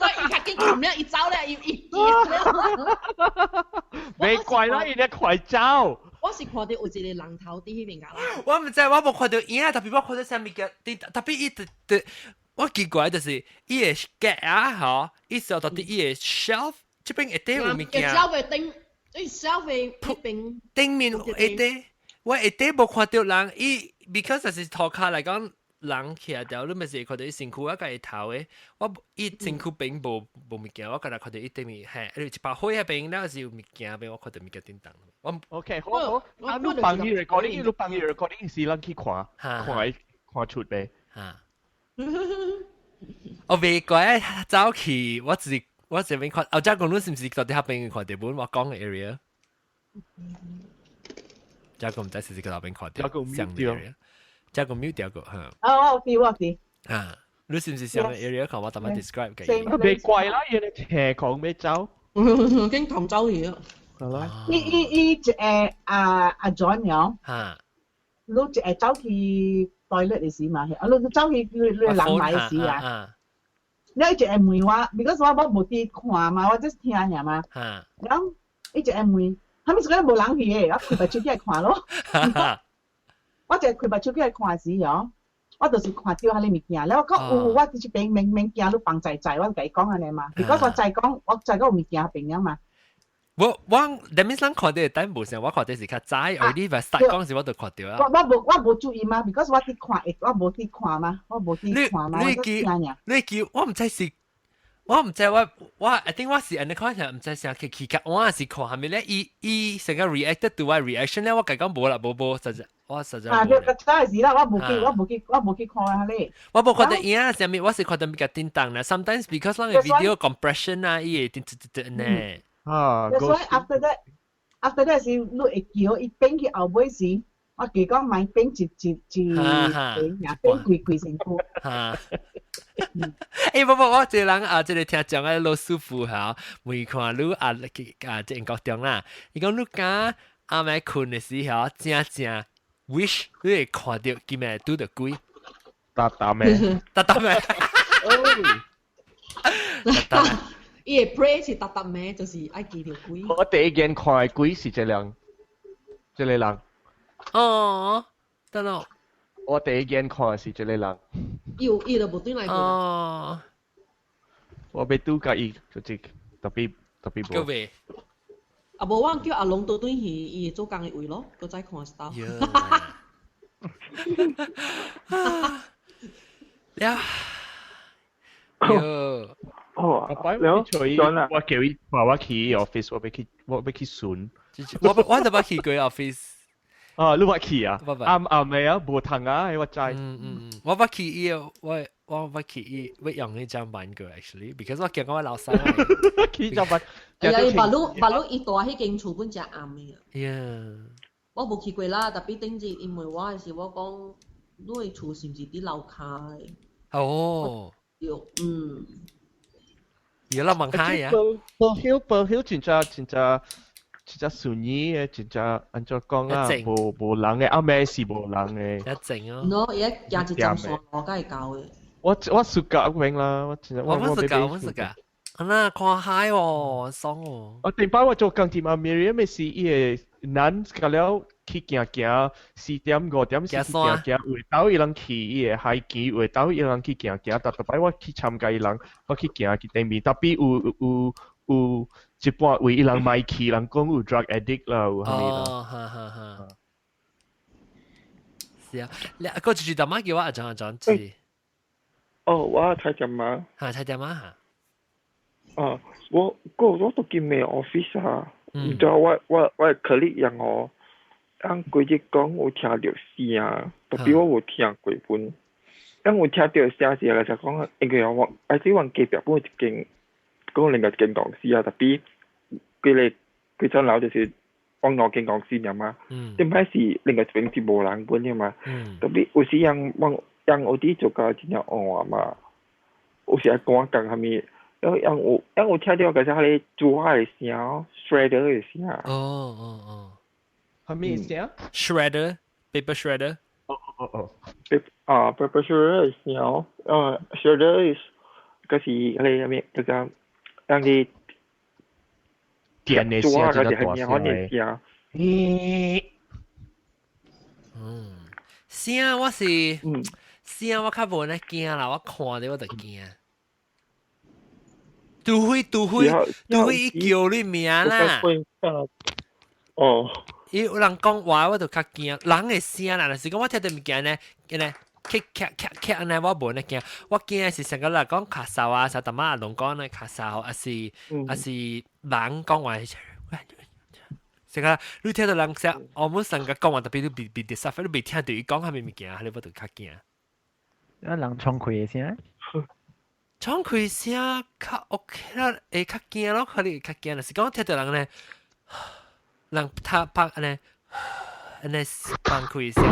以伊較緊冚了，伊走了，伊袂怪啦，伊咧快走。我是看著有一个人頭佇彼邊㗎啦。我毋知，我無看著影，特別我看著啥物件，特別伊特我奇怪就是伊的格仔吼，伊是到底伊的 shelf 這邊下底有物件。 shelf 的頂，伊 shelf 的彼邊。頂面下底，我下底無看著人，伊 because 是塗跤來講。人徛掉，你咪是會看著伊身軀，我共伊頭的，我伊身軀邊無物件，我敢若看著伊頂面，嘿，一把火彼邊，了是有物件邊，我看著物件叮當。我 OK，好好，啊，你放伊 recording，你放伊 recording 是咱去看，看看出袂？哈。我袂怪走去，我只我這邊看，哦，遮講你是毋是到底彼邊看著本我講的 area？遮個毋知是毋是佇邊看著，啥物 area？遮個 mute 掉過嚇。哦，我知我知。嚇，你是毋是啥物 area 看我逐擺 describe 嘅？袂怪啦，伊咧斜講欲走。經同走去啊。係啦。伊一個阿阿 John 了。你一個走去 toilet 的時嘛，啊，你走去你人來的時啊。你一個問我，because 我無佇看嘛，我只聽爾嘛。然後伊一個問，啥物時間無人去的，我開目睭起來看咯。我一開目睭起來看時哦，我就是看著彼个物件，了我講有，我佇這邊免免驚你放在在，我共伊講按呢嘛。because 我知講，我知講有物件邊了嘛。我 that means 咱看著等無像，我看著是較早，而你咪 start 講時我就看著啊。我無注意嘛，because 我佇看，我無佇看嘛，我無佇看嘛，你記你記，我毋知是，我毋知我，I think 我是按呢看，毋知啥去去較，我是看啥物咧？伊伊成個 react 對我 reaction 咧，我共伊講無啦，無無，實在我實在。啊，對，較早時啦，我無去看下咧。我無看著影啥物，我是看著物件叮當啦。Sometimes because 咱个 video compression 啊，伊會叮叮叮呢。啊，所以 after that 是你會叫伊變去後尾時，我記講莫變一一一變，變規規身軀。哈。欸，無無，我這個人啊，這個聽講啊，老師傅嚇，問看你啊，啊，這英國中啦，伊講你敢暗暝睏的時候，正正 wish 你會看著今日拄著鬼。搭搭咩？搭搭咩？搭搭。伊的 pray 是搭搭咩？就是愛記著鬼。我第一眼看的鬼是這人，這個人。哦，得咯。我第一眼看的是這個人。伊有伊就無轉來過。哦。我欲拄共伊，就是特別特別無。各位。啊無，我叫阿龍倒轉去伊做工的位咯，閣再看 staff。了。喲。哦，了，我叫伊帶我去 office，我欲去巡。我就捌去過 office。啊，你捌去啊？暗暗的啊，無通啊，我知。嗯嗯嗯，我捌去伊，我捌去伊，我用彼張板過 actually，because 我驚我老細。去張板。哎呀，巴魯巴魯伊住彼間厝本誠暗的。 Yeah。我無去過啦，特別頂日伊問我的時，我講你的厝是毋是佇樓跤的？哦。對，嗯。有啦，問下呀。 Pearl Hill Pearl Hill 真正真正真正順意的，真正按怎講啊？無無人的，暗暝是無人的。一靜哦。喏，伊行一站山路才會到的。我暑假明啦，我真我我暑假我暑假，啊，看海哦，爽哦。我頂擺我做工店啊，Miriam 是伊個男甲了去行行，4點5點是去行行，有兜伊人去伊個海墘，有兜伊人去行行，逐逐擺我去參加伊人，我去行去頂面，特別有有有一半位伊人莫去，人講有 drug addict 啦，有啥物啦。哦，哈哈哈。是啊，你個住住媽叫我阿張阿張知。哦，我睇點嘛。嚇，睇點啊？啊，我個我都見咩 office 啊，唔知我 colleague 人哦，人規日講有聽到聲，特別我有聽過本，人有聽到聲是來就講，因為我而且我隔壁本一間，講另外一間公司啊，特別佢哋佢層樓就是往兩間公司爾嘛，點解是另外一邊是無人本的嘛？特別有時人往人有啲做到真正晏嘛，有時愛趕工啥物。然後人有聽到個是彼个煮仔的聲，shredder 的聲。哦哦哦，啥物聲？shredder，paper shredder。哦哦哦。啊，paper shredder 的聲，shredder is 嗰是彼个啥物，嗰個讓你電的聲，真係大聲的聲。咦？嗯，聲我是，聲我較無呢驚啦，我看著我就驚。除非除非除非伊叫你名啦。哦。伊有人講話我就較驚，人的聲啦，若是講我聽著物件呢，呢，咔咔咔咔按呢，我無呢驚，我驚的是成個人講咳嗽啊，啥淡仔阿龍講呢咳嗽，抑是抑是人講話，成個你聽著人聲，我們成個講話特別你別別啲你未聽著伊講啥物物件，你我就較驚。啊，人窗開的聲？窗開聲較 OK 啦，會較驚咯，可能會較驚，若是講聽著人呢，人拍拍按呢，按呢放開聲。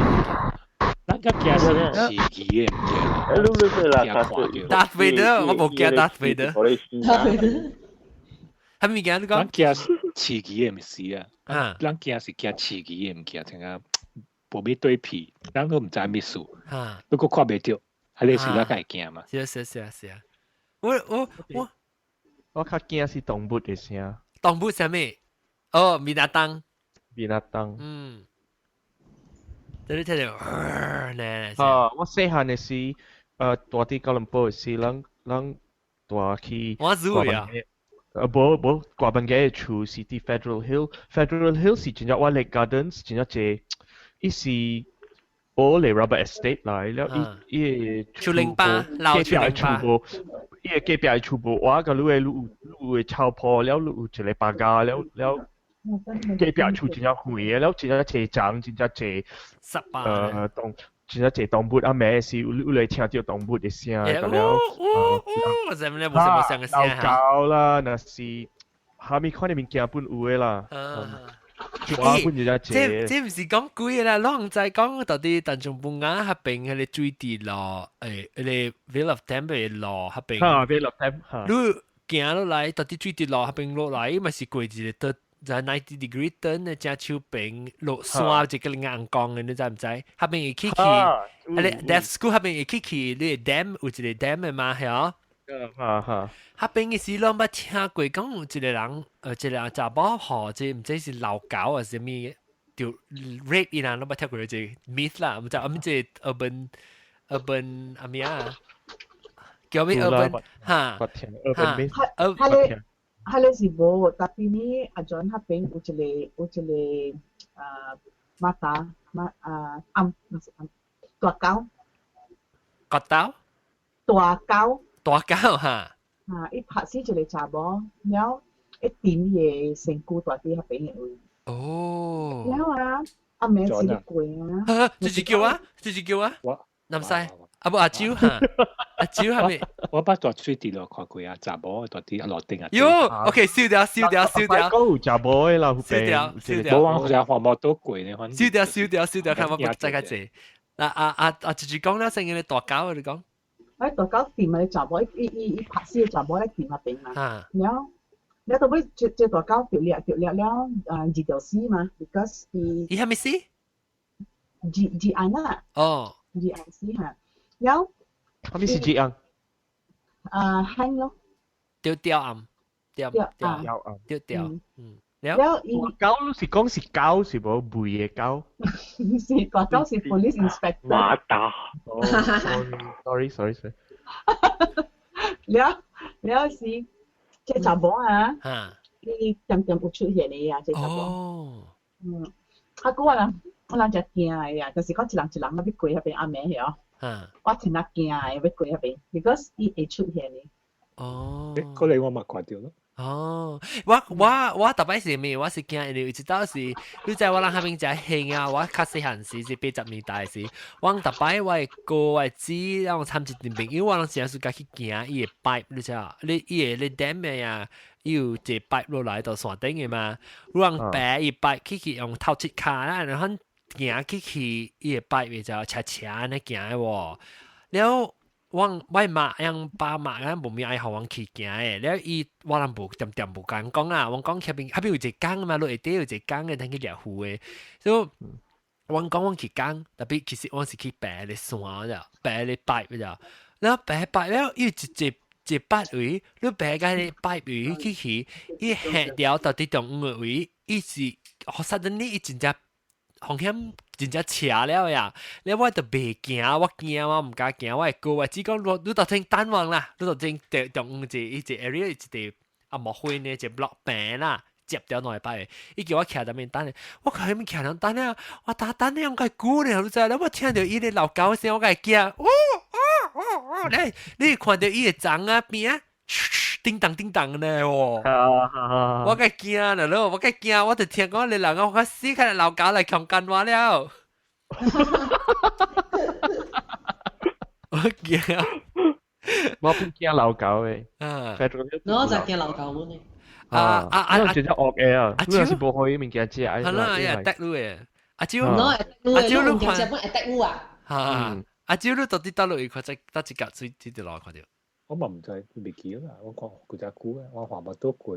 咱較驚是刺激的物件，驚達維德，我無驚達維德。啥物件你講？咱驚刺激的物事啊，咱驚是驚刺激的物件，像啊無欲對皮，咱都毋知物事，不過看袂著，彼个是咱較會驚嘛。是啊是啊是啊是啊，我我我我較驚是動物的聲。動物啥物？哦，binatang。 binatang。嗯。你聽著，呢？啊，我細漢的時，蹛佇吉隆坡的時，咱咱蹛去。我知啊。無無，掛房間的厝是佇 Federal Hill，Federal Hill 是真正我 Lake Gardens，真正濟，伊是我嚟 rubber estate 來了，伊伊個樹林巴，老樹林巴，伊個隔壁的厝無，我甲你的你有你有草坡了，你有一個巴家了了，隔壁厝真正遠的，了真正濟人，真正濟，十八，動。真正濟動物啊，暝時有有來聽著動物的聲，甲了，我知唔？無啥無啥個聲老狗啦，若是蝦米款的物件本有的啦。這這毋是講鬼啦，攏毋知講到底淡江布亞彼邊彼个水池路，彼个 Vale of Temple 的路彼邊。哈，Vale of Temple。你行落來，到底水池路彼邊落來，嘛是過一个倒在90 degree turn 的正手邊落山一個硬江的，你知毋知？彼邊會起去，啊你 Deaf School 彼邊會起去，你 dam 有一個 dam 的嘛，係哦。哈哈，彼邊的時攏捌聽過講有一個人，一個查某吼，這毋知是老狗還是啥物，就 rape 伊人，攏捌聽過這個 myth 啦，毋知啊，這 urban urban 阿咩啊？叫咩 urban 哈？哈，彼个彼个是無，tapi 呢，阿 John 彼邊有一個有一個啊馬達馬啊暗，毋是暗，大狗。大狗？大狗。大狗哈？啊！伊拍死一個查某，了一點伊的身軀蹛佇彼邊的位。哦。了啊，阿暝是咧過啊。這是叫啊？這是叫啊？我南西啊無阿蕉哈？阿蕉係咪？我捌蹛水池路看過啊，查某蹛佇路頂啊。喲，OK，燒掉燒掉燒掉。講有查某的啦，燒掉燒掉。無往只黃毛都過呢，燒掉燒掉燒掉，看我不再較濟。嗱啊啊啊！直接講啦，成日你大狗你講。喺大狗店啊，查某伊伊伊拍死查某咧店入邊嘛。然後你到尾這這大狗掉掠掉掠了，啊二條死嘛，because 伊。伊係咪死？二二案啊。哦。二案死嚇，然後。係咪是二案？啊，輕咯。掉掉暗，掉掉掉暗，掉掉，嗯。了伊狗是講是狗是無肥的狗。是大狗是 police inspector。馬達。哦，sorry sorry sorry。了了是這查某啊，伊點點有出現的啊，這查某。嗯，啊，個我人我人真驚的啊，就是講一人一人欲過彼邊暗暝曉。我真係驚的欲過彼邊，because 伊會出現的。哦。嗰個我嘛看著咯。哦，我我我逐擺是咩？我是驚，因為一道是，你知我人彼邊誠興啊！我較細漢時是80年代時，我逐擺我的哥我的姊，然後參一陣朋友，我攏誠喜歡去行伊的 pipe，你知影？你伊的你點的啊？伊有一個 pipe 落來到山頂的嘛？你人爬伊 pipe 去去用頭一跤啦，然後行去去伊的 pipe 就斜斜按呢行的喎，了。我我媽樣爸媽咁無咩愛予阮去行的，了伊我人無恬恬無共講啦，阮講彼邊彼邊有一個工嘛，落下底有一個工的，通去掠魚的，所以阮講阮去工，tapi 其實阮是去爬咧山咋，爬咧 pipe 咋，然後爬 pipe 了，伊一一一筆位，你爬個咧 pipe 位去去，伊下條到佇中央的位，伊是 suddenly 伊真正風險真正斜了呀！你我就袂行，我驚我毋敢行，我會過，我只講你你就先等阮啦，你就先中央一一個 area 一個啊木灰呢，一個 block 平啦，接掉兩擺，伊叫我徛佇面等，我徛彼面徛兩等啊，我打等了較久呢，你知？我聽著伊咧老狗聲，我會驚，哦哦哦哦，你你看著伊的鬃仔邊啊，叮當叮當呢喎，我較驚啦咯，我較驚，我就聽講你人我死開老狗來強姦我了，我驚，我不驚老狗的，啊，我就驚老狗呢。啊啊啊！真正惡的啊，你若是無予伊物件食，係啦，會趯你的。阿蕉，阿蕉你看，食本會趯你啊？嚇！阿蕉你到底佗落去看這佗一角水這條路看著？我嘛毋知，袂記啦。我看幾隻久啊，我看無倒過。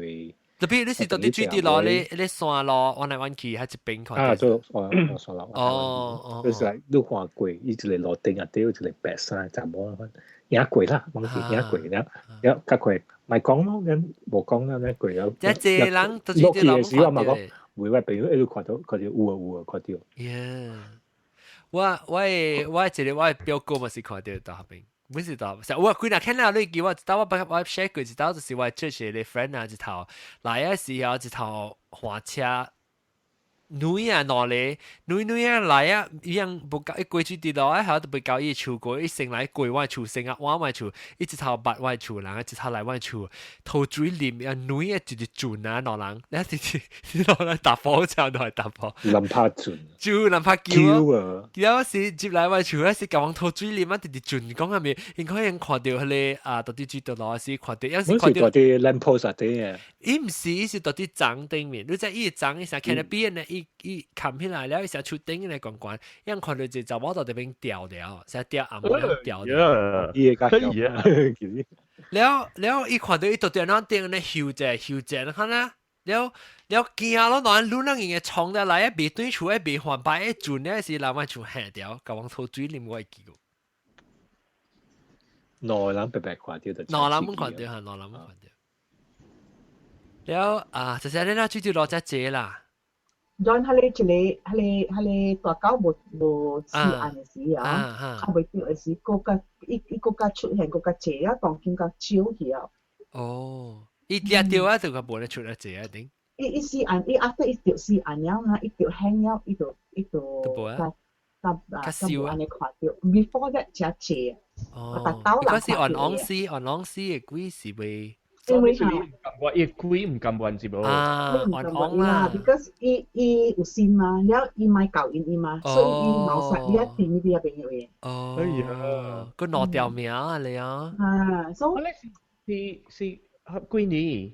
tapi 你是到底水佇路咧咧山路彎來彎去，還一邊看？啊，做我我山路。哦哦。就是來你看過，伊一個路頂啊，底有一個白衫查某款，影過啦，攏是影過了，了較過，莫講咯，咱無講啦，咱過了。這濟人都落去的時我嘛講，有我朋友一路看到，看到有啊有啊，看著。 Yeah，我我的我一個我的表哥嘛是看著佇彼邊。每次都，我幾若看了你記我一道我我 share 過一道，就是我這個 friend 啊，一頭來的時候一頭換車。女啊，兩個女女啊來啊，伊樣無夠，伊過去佇路啊，後都袂夠伊厝過，伊先來過我厝，先啊往我厝，伊一頭捌我厝人，一頭來我厝，吐水淋啊，女啊一直轉啊，兩人，你一直兩人搭火車都係搭火，人拍轉，就人拍球啊，了是接來我厝，是共人吐水淋啊，直直轉，講係咪？應該應看著彼個啊，到底水佇路是看著，有時看著啲 lamp post 啲啊，伊毋是，伊是佇佇欉頂面，你知伊欉伊成看得邊呢？伊伊冚起來了，伊成出頂來懸懸，伊看著一個查某佇這邊掉了，成掉暗暝掉了。伊會較了了，伊看著伊佇電腦頂咧翕者翕者，你看啦，了了驚咯，兩攏人用衝入來，袂對厝，袂換牌，轉咧是人我厝嚇掉，共阮吐水淋我會記過。兩個人白白看著就。兩人攏看著嚇，兩人攏看著。了啊，就是你那水佇路遮濟啦。 John 彼個一個彼個彼個大狗無無死案的時啊，啊袂著的時，閣較伊伊閣較出現閣較濟啊，當今較少去啊。哦，伊掠著啊，就較無咧出來濟啊頂。伊伊死案，伊 after 伊著死案了啊，伊著輕了，伊就伊就較較啊較無按呢看著。Before that 誠濟。哦，嗰時按昂死，按昂死的鬼是袂。因為我伊鬼毋甘願是無？啊，按昂啦，because 伊伊有心嘛，了伊莫教𪜶伊嘛，所以伊謀殺伊一定伊啲朋友嘅。哦，哎呀，個兩條命啊你啊！啊，所以是是幾年？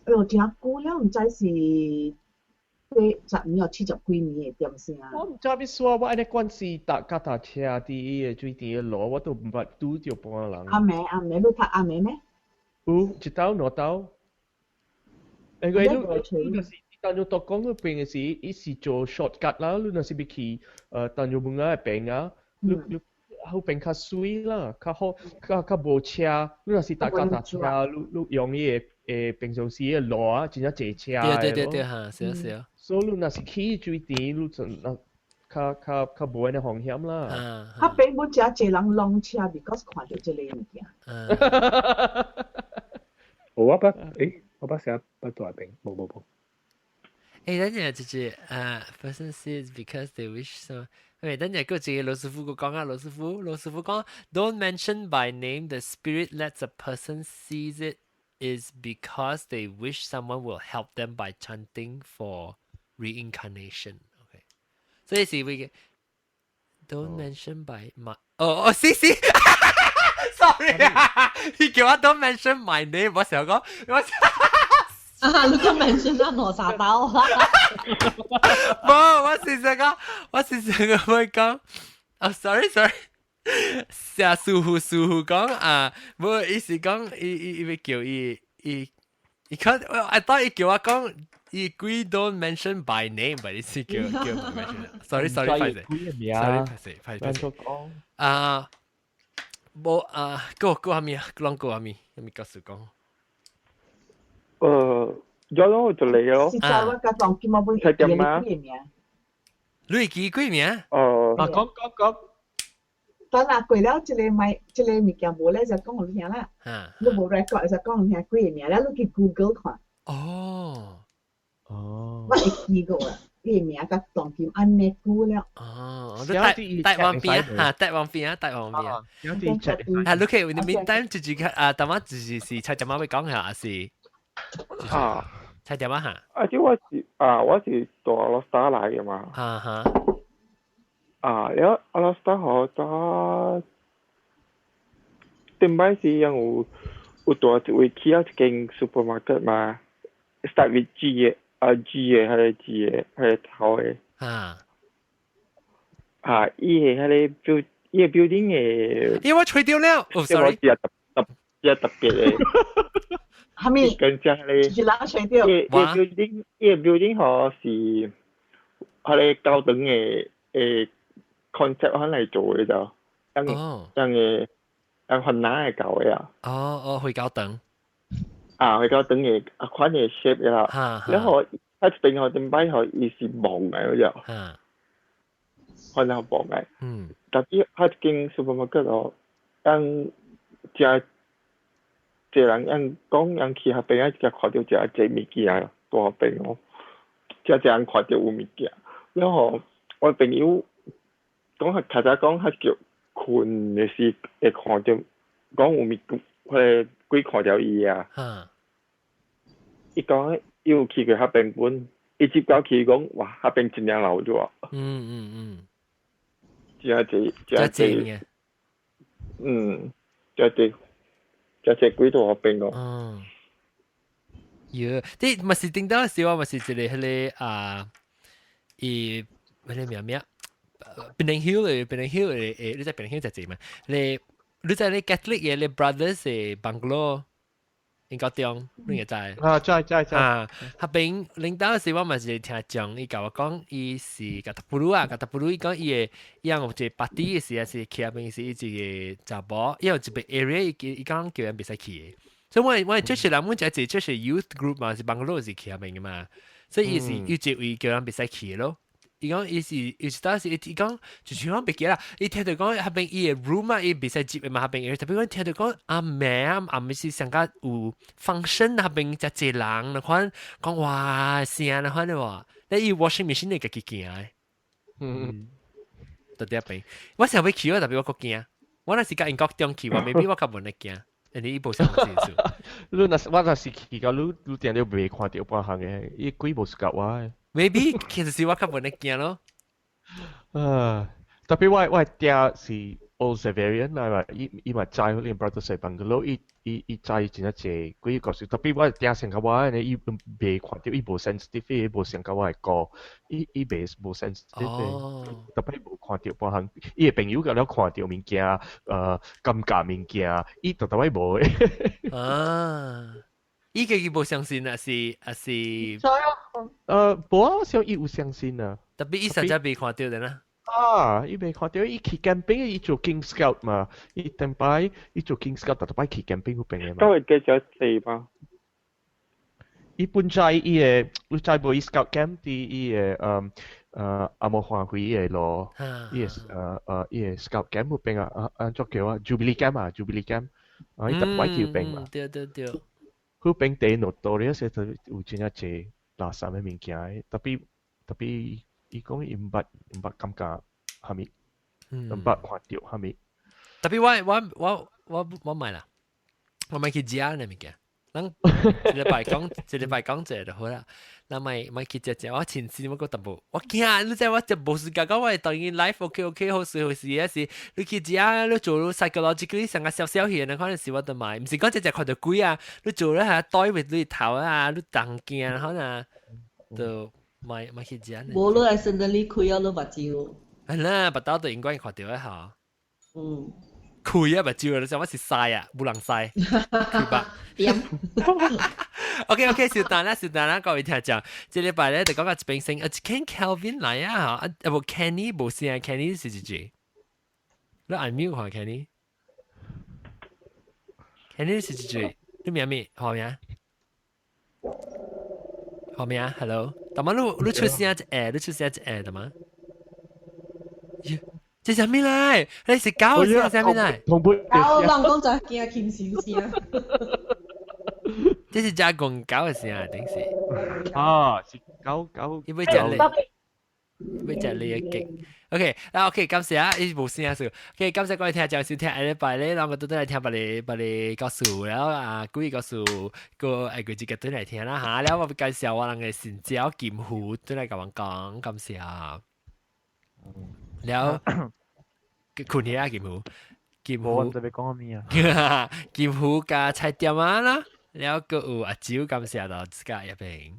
哎喲，誠久了，毋知是十年或70幾年的點聲。我毋知欲說，我按呢慣勢搭腳踏車佇伊个水池的路，我都毋捌拄著半人。暗暝暗暝，你讀暗暝咩？有一兜兩兜。因為你你若是當你讀講嗰邊的時，伊是做 shortcut 啦，你若是欲去當你門仔的邊啊，你你彼邊較媠啦，較好，較較無車。你若是搭腳踏車，你你用伊个平常時的路啊，真正濟車的。對對對對，哈，是啊是啊。所以你若是去水池，你就若較較較無按呢風險啦。彼邊本誠濟人攏車，because 看著這个物件。我捌，我捌寫捌大邊，無無無。等陣就是person sees because they wish so。喂，等陣個一個老師傅個講啊，老師傅，老師傅講，Don't mention by name the spirit lets a person sees it is because they wish someone will help them by chanting for reincarnation. OK，所以是會 don't mention by my 哦哦，是是，sorry 啊，伊叫我 don't mention my name，我想講我。啊！你講 mention 啊，羅沙刀啊！無，我是想講，我是想講，我講，啊，sorry sorry，下師傅師傅講啊，無，伊是講，伊伊伊欲叫伊伊伊看，I thought 伊叫我講，伊鬼 don't mention by name，但伊是叫叫 mention。sorry sorry，歹勢，sorry 歹勢歹勢。啊，無啊，過過啥物啊？攏過啥物？啥物故事講？有咯，就嚟咯。實在我甲當今我本睇點啊？你會記幾名？哦。啊，講講講。等下過了，這個咪這個物件無咧，就講予你聽啦。你無 record 就講予你聽幾个名咧，你去 Google 看。哦。哦。我會記過啦，伊个名佮當今按呢久了。哦，你台台灣邊啊？哈，台灣邊啊，台灣邊啊。啊，你可以 in the meantime 就是啊，淡仔就是是菜點仔欲講下，還是？啊，菜點仔哈？啊，這我是啊，我是蹛阿羅斯來的嘛。哈哈。啊，了阿羅斯吼，早頂擺時樣有有蹛一位去到一間 supermarket 嘛，start with G 的，啊 G 的，彼個 G 的，彼個頭的。啊。啊，伊的彼个 build，伊个 building 的。因為我吹掉了，哦，sorry。特特特特別的。哈咪？跟只咧，就是人吹掉。伊個 building，伊個 building 吼是彼个教堂的concept 款來做的就，樣樣個樣番仔的教的啊。哦哦，回教堂。啊，回教堂的啊款的 shape 啦。然後佢一邊吼頂擺吼，伊是蒙的嗰隻。可能蒙的。但是彼一間 supermarket 哦，樣誠濟人樣講樣去彼邊啊，直看著誠濟物件蹛彼邊哦，誠濟人看著有物件。然後我朋友講較較早講較叫睏的時會看著講有物，彼个鬼看著伊啊。伊講伊有去過彼邊本，伊接到去講哇，彼邊真正老咗。誠濟誠濟。嗯，誠濟。誠濟鬼蹛彼邊哦。嗯。喲，啲咪是頂到時我咪是一個彼个啊，伊彼个名咩？Penang Hill 嘅 Penang Hill 嘅誒，你知 Penang Hill 就濟嘛？你你知你 Catholic 嘅你 brothers 嘅 bungalow 應該中，你會知？啊，知知知。啊，彼邊領導時我嘛是聽講，伊共我講，伊是甲塔布魯啊，甲塔布魯伊講伊會伊有一個 party 的時啊，是去彼邊是伊一個查某，伊有一個 area 伊伊講叫人袂使去的。所以我我就是人，阮一個就是 youth group 嘛，是 bungalow 是去彼邊的嘛，所以伊是有一位叫人袂使去的咯。伊講伊是伊是當時伊講就是講袂記啦，伊聽著講彼邊伊的 room 啊，伊袂使入的嘛，彼邊特別講聽著講暗暝啊，暗暝是上較有 function 彼邊誠濟人，那款講哇聲那款的喎，你伊 washing machine 會家己行的，佇彼邊，我想欲去，我特別我閣驚，我若是佮英國中去，我 maybe 我較無呢驚，因為伊無啥物事。你若是我若是去到你你定著袂看著半項的，伊鬼無 suka 我的。 maybe 其實是我較無呢驚咯。啊，特別我我的嗲是 Old Xaverian 啦嘛，伊伊嘛知嗰啲 brother 細 bungalow，伊伊伊知真濟幾個故事，特別我聽成個我呢，伊未看到，伊無 sensitive，伊無成個我係個，伊伊未無 sensitive，特別無看到半項，伊的朋友共了看到物件，感覺物件，伊特特擺無的。啊，伊家己無相信啊，是啊是。無啊，我想伊有相信啊。特別伊實在未看到的啦。啊！伊未看到，伊去 camping，伊做 King Scout 嘛，伊頂擺伊做 King Scout，逐逐擺去 camping 嗰邊嘅嘛。都會繼續死嘛？伊本知伊個，你知無？伊 Scout camp 佇伊個阿摩環回伊個路，伊個伊個 Scout camp 嗰邊啊，啊按怎叫啊？Jubilee camp 啊，Jubilee camp，啊伊逐擺去嗰邊嘛。對對對。嗰邊地 notorious 有真正濟垃圾的物件，特別特別。伊講伊毋捌毋捌感覺啥物，毋捌看著啥物。特別我我我我我買啦，我買去食呢物件。咱一禮拜講一禮拜講者就好啦。咱買買去食食，我前次我個淡薄，我驚你知我就無時間講我會當然 life OK OK 好事好事啊是，你去食你做 psychologically 成個小小氣，可能是我都買，毋是講只只看著鬼啊，你做咧下袋為你頭啊，你當驚可能就。買買去食。無你愛先等你開啊，你目睭。係啦，目兜就應該看著一下。嗯。開啊目睭，你想我是曬啊，無人曬。開吧。點？OK OK，小等啦，小等啦，各位聽眾，這禮拜咧就講個一邊先，啊，Ken Kelvin 來啊，啊，啊無 Kenny 無聲，Kenny 是幾？你按 mute 看 Kenny。Kenny 是幾？你名咩？號名？號名？Hello。大媽，你你出聲一下，你出聲一下，大媽。這啥物來？你是狗聲啥物來？狗，人講就驚禽獸聲。這是只公狗的聲，定是？啊，是狗狗。伊欲食你，欲食你的腳。OK，啊 OK，感謝啊，伊無聲數。OK，感謝各位聽眾收聽，下禮拜咧，咱個倒轉來聽別个別个故事，然後啊，鬼故事個下個節個轉來聽啦嚇。了我會介紹我人个神蕉金魚轉來共阮講，感謝。了，困起啊金魚，金魚。我毋知欲講啥物啊。金魚佮菜店仔啦，了閣有阿蕉，感謝到自家一邊。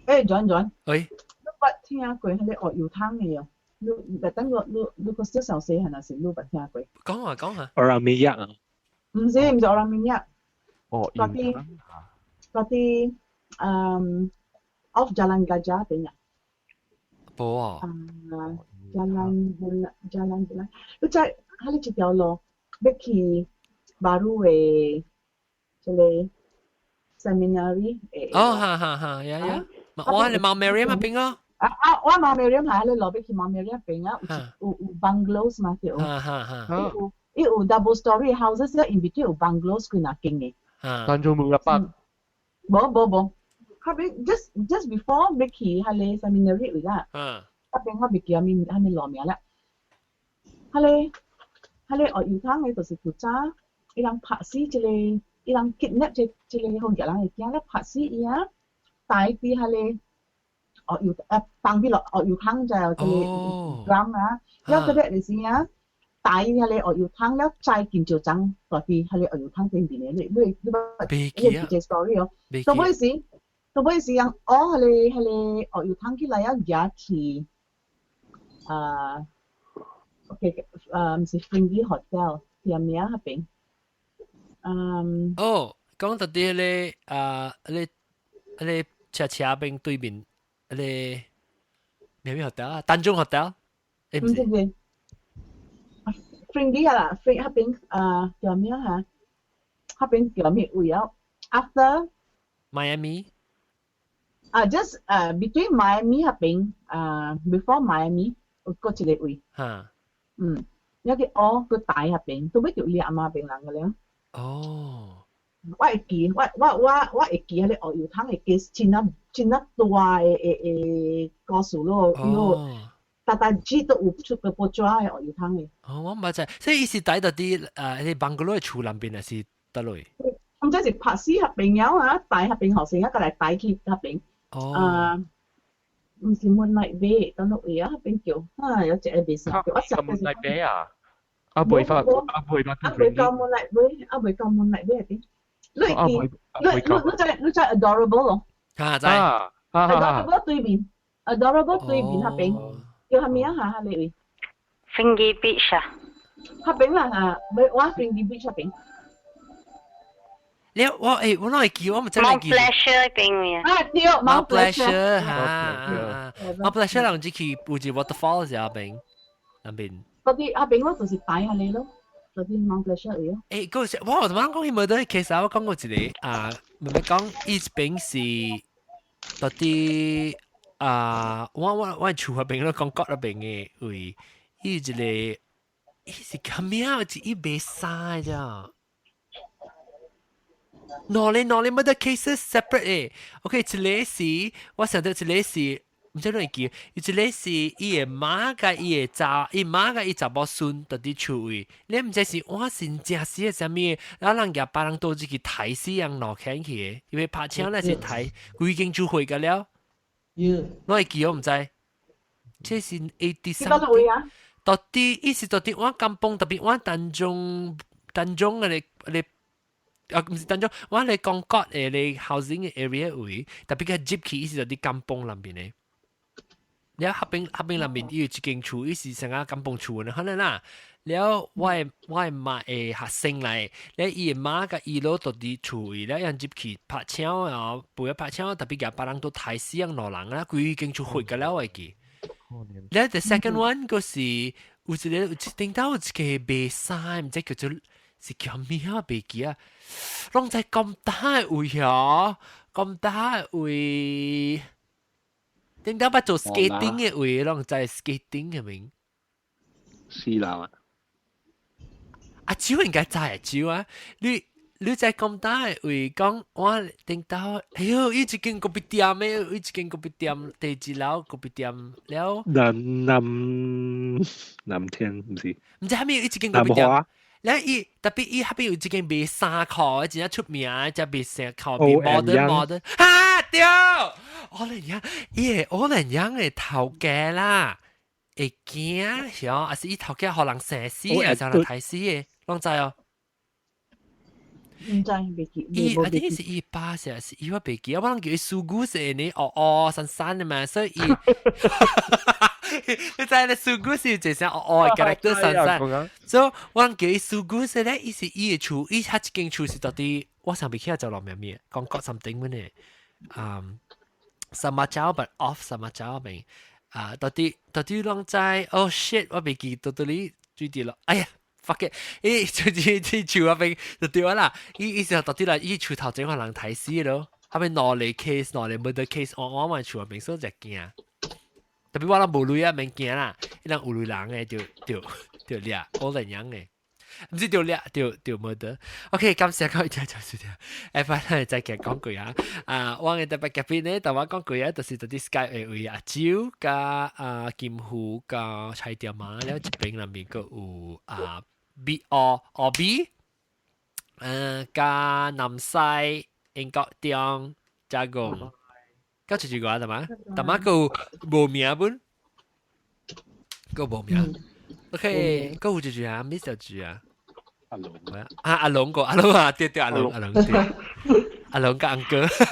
欸，轉轉。喂。你捌聽過彼個學油湯的哦？你等我，你你閣小小細漢時，你捌聽過？講啊講啊。 Orang minyak 啊？毋是毋是 orang minyak。哦，嗰啲嗰啲off Jalan Gajah 邊啊？無啊。啊，Jalan Jalan Jalan，你知彼個一條路欲去 Baru 的這個 seminary 哦，哈哈哈，呀呀，我係 Mount Miriam 那邊哦。啊啊！我 Mount Miriam 係你路欲去 Mount Miriam 邊啊，有有 bungalows 嘛對。哈哈哈。有伊有 double story houses 咧，in between 有 bungalows 幾若間的。但做冇入北。無無無，後邊 just before 欲去彼個 seminary 位啦。嗰邊我袂記啥物啥物路名啦。彼個彼個學油湯的就是古早，伊人拍死一個，伊人 kidnap 這這個好額人的囝咧，拍死伊啊，帶佇彼個學油放佇落學油湯就這個 drum 啊，了個咧就是啊，帶彼個學油湯了載金石章蹛佇彼個學油湯頂面的，你你你捌？袂記啊。這個 story 哦，到尾時，到尾時人學彼個彼個學油湯起來啊，舉去啊，OK，毋是 Fringey Hotel，店名彼邊。嗯。哦，講到啲咧啊，你你車車邊對面，你咩咩 hotel 啊？Tanjung Hotel？毋是毋是，Fringey 啊啦，Fring 彼邊啊叫咩嚇？彼邊叫咩位啊？After Miami 啊，just between Miami 彼邊啊，before Miami 有閣一個位。嚇。嗯，有個哦，個大彼邊，都欲著伊阿媽邊人個了。哦。我會記，我我我我會記彼個學油湯的 case，真啊真啊大的的的故事咯，咯，逐逐節都有出過報紙的學油湯的。哦，我毋捌知，所以伊是佇佇啲誒，啲 bungalow 的厝內邊，還是佗落？毋知是拍死彼邊了啊，帶彼邊學生啊，閣來帶去彼邊。哦。啊，毋是 Moonlight Bay，佗落位啊，彼邊叫啊，有一個袂記，我 Moonlight Bay 啊。啊未發，啊未發。啊未到 Moonlight 尾，啊未到 Moonlight 尾係啲。你見你你你在你在 adorable 咯。嚇在。adorable 對面，adorable 對面那邊叫啥物啊？嚇嚇你位。 Finger Beach 啊。那邊啦嚇，未我 Finger Beach 那邊。你我誒我哪會記，我唔知會記。 Mount Pleasure 邊啊對，Mount Pleasure 嚇，Mount Pleasure 人只去有一 waterfall 嗰邊，那邊。嗰啲那邊我就是擺下你咯，嗰啲 Mount Pleasure 嚟咯。誒，嗰時我同人講起冇得，其實我講過一個啊，唔係講伊邊是到底啊，我厝嗰邊咯，講國嗰邊嘅位，伊一個伊是咁樣，是伊賣衫咋。喏咧喏咧，冇得 cases separate 誒。OK，一個是我想到一個是，毋知你會記，一個是伊的媽佮伊的查，伊媽佮伊查某孫佇佇厝位，你毋知是我真正死的啥物，然後人舉別人倒入去刣死人路牽去的，因為拍槍那是刣規間厝毀個了。我會記我毋知，這是 83。到底伊是到底我甘榜特別我丹中丹中的咧。啊，毋是當中，我嚟講國誒，你 housing area 位，特別個入去，伊是佇甘榜那邊的。了合邊合邊那邊伊有一間厝，伊是成個甘榜厝呢，可能啦。了我的媽會學生來，了伊的媽佮伊老佇佇厝位，了𪜶入去拍槍啊，不要拍槍，特別共別人都刣死人兩人啦，規間厝毀個了會記。了 the second one 個是有一個有一頂到有一個賣衫，毋知叫做。是叫咩啊？袂記啊，攏在咁大位哦，咁大位，頂到捌做 skating 的位，攏在 skating 的名。四樓啊！阿蕉應該知阿蕉啊，你在咁大位講，我頂到，哎喲，伊一間咖啡店的，伊一間咖啡店，第二樓咖啡店了。南南南天毋是？毋知啥物，伊一間咖啡店。了伊特別伊彼邊有一間賣衫褲的，真正出名，只賣衫褲賣 modern modern，哈對，我嚟樣，伊個我嚟樣的頭家啦，會驚曉，還是伊頭家予人生死啊，就人刣死的，攏知哦。毋知袂記。伊啊，啲是伊爸是是伊我袂記，我攏叫伊蘇古是呢，哦哦散散的嘛，所以伊。你知咧蘇古是一聲哦哦 character 散散，所以我叫伊蘇古是咧，伊是伊的厝，伊彼一間厝是到底我想袂起來就落名咩，講國 something 乜呢？嗯，什麼酒 but off 什麼酒邊啊？到底到底攏知？Oh shit！我袂記到到底最啲咯，哎呀！fuck it！伊就是啲厝嗰邊就對啦，伊伊是到底啦，伊厝頭前予人刣死咯，後邊兩個 case，兩個 murder case，我嘛厝嗰邊所以就驚。特別我人無鐳啊，免驚啦，伊人有鐳人的就就就掠，我嚟樣的，毋是就掠，就就 murder。OK，感謝各位聽眾收聽，誒，反正再講講句啊，啊，我嘅特別嘉賓呢，同我講句啊，就是佇 Skype 的位阿蕉佮啊金虎佮菜店啊，了這邊內面閣有啊 B O O B，嗯，佮南西英國中加工。夠出一個啊，大媽，大媽閣無名本，閣無名。OK，閣有一句啊，miss 咗句啊。阿龍啊，阿龍個阿龍啊，對對阿龍阿龍對，阿龍個 uncle。小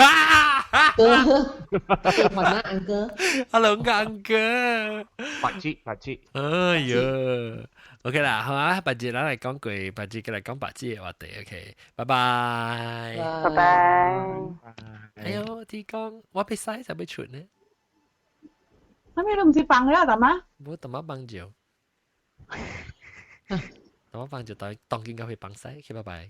雲啊，uncle。阿龍個 uncle。白紙白紙。哎呦，OK 啦，好啊，白紙咱來講句，白紙過來講白紙的話題，OK，拜拜。拜拜。哎呦，天公，我被洗就被出呢。啥物都毋是放了，大媽？無大媽幫照。大媽幫照當當今該會幫洗，OK，拜拜。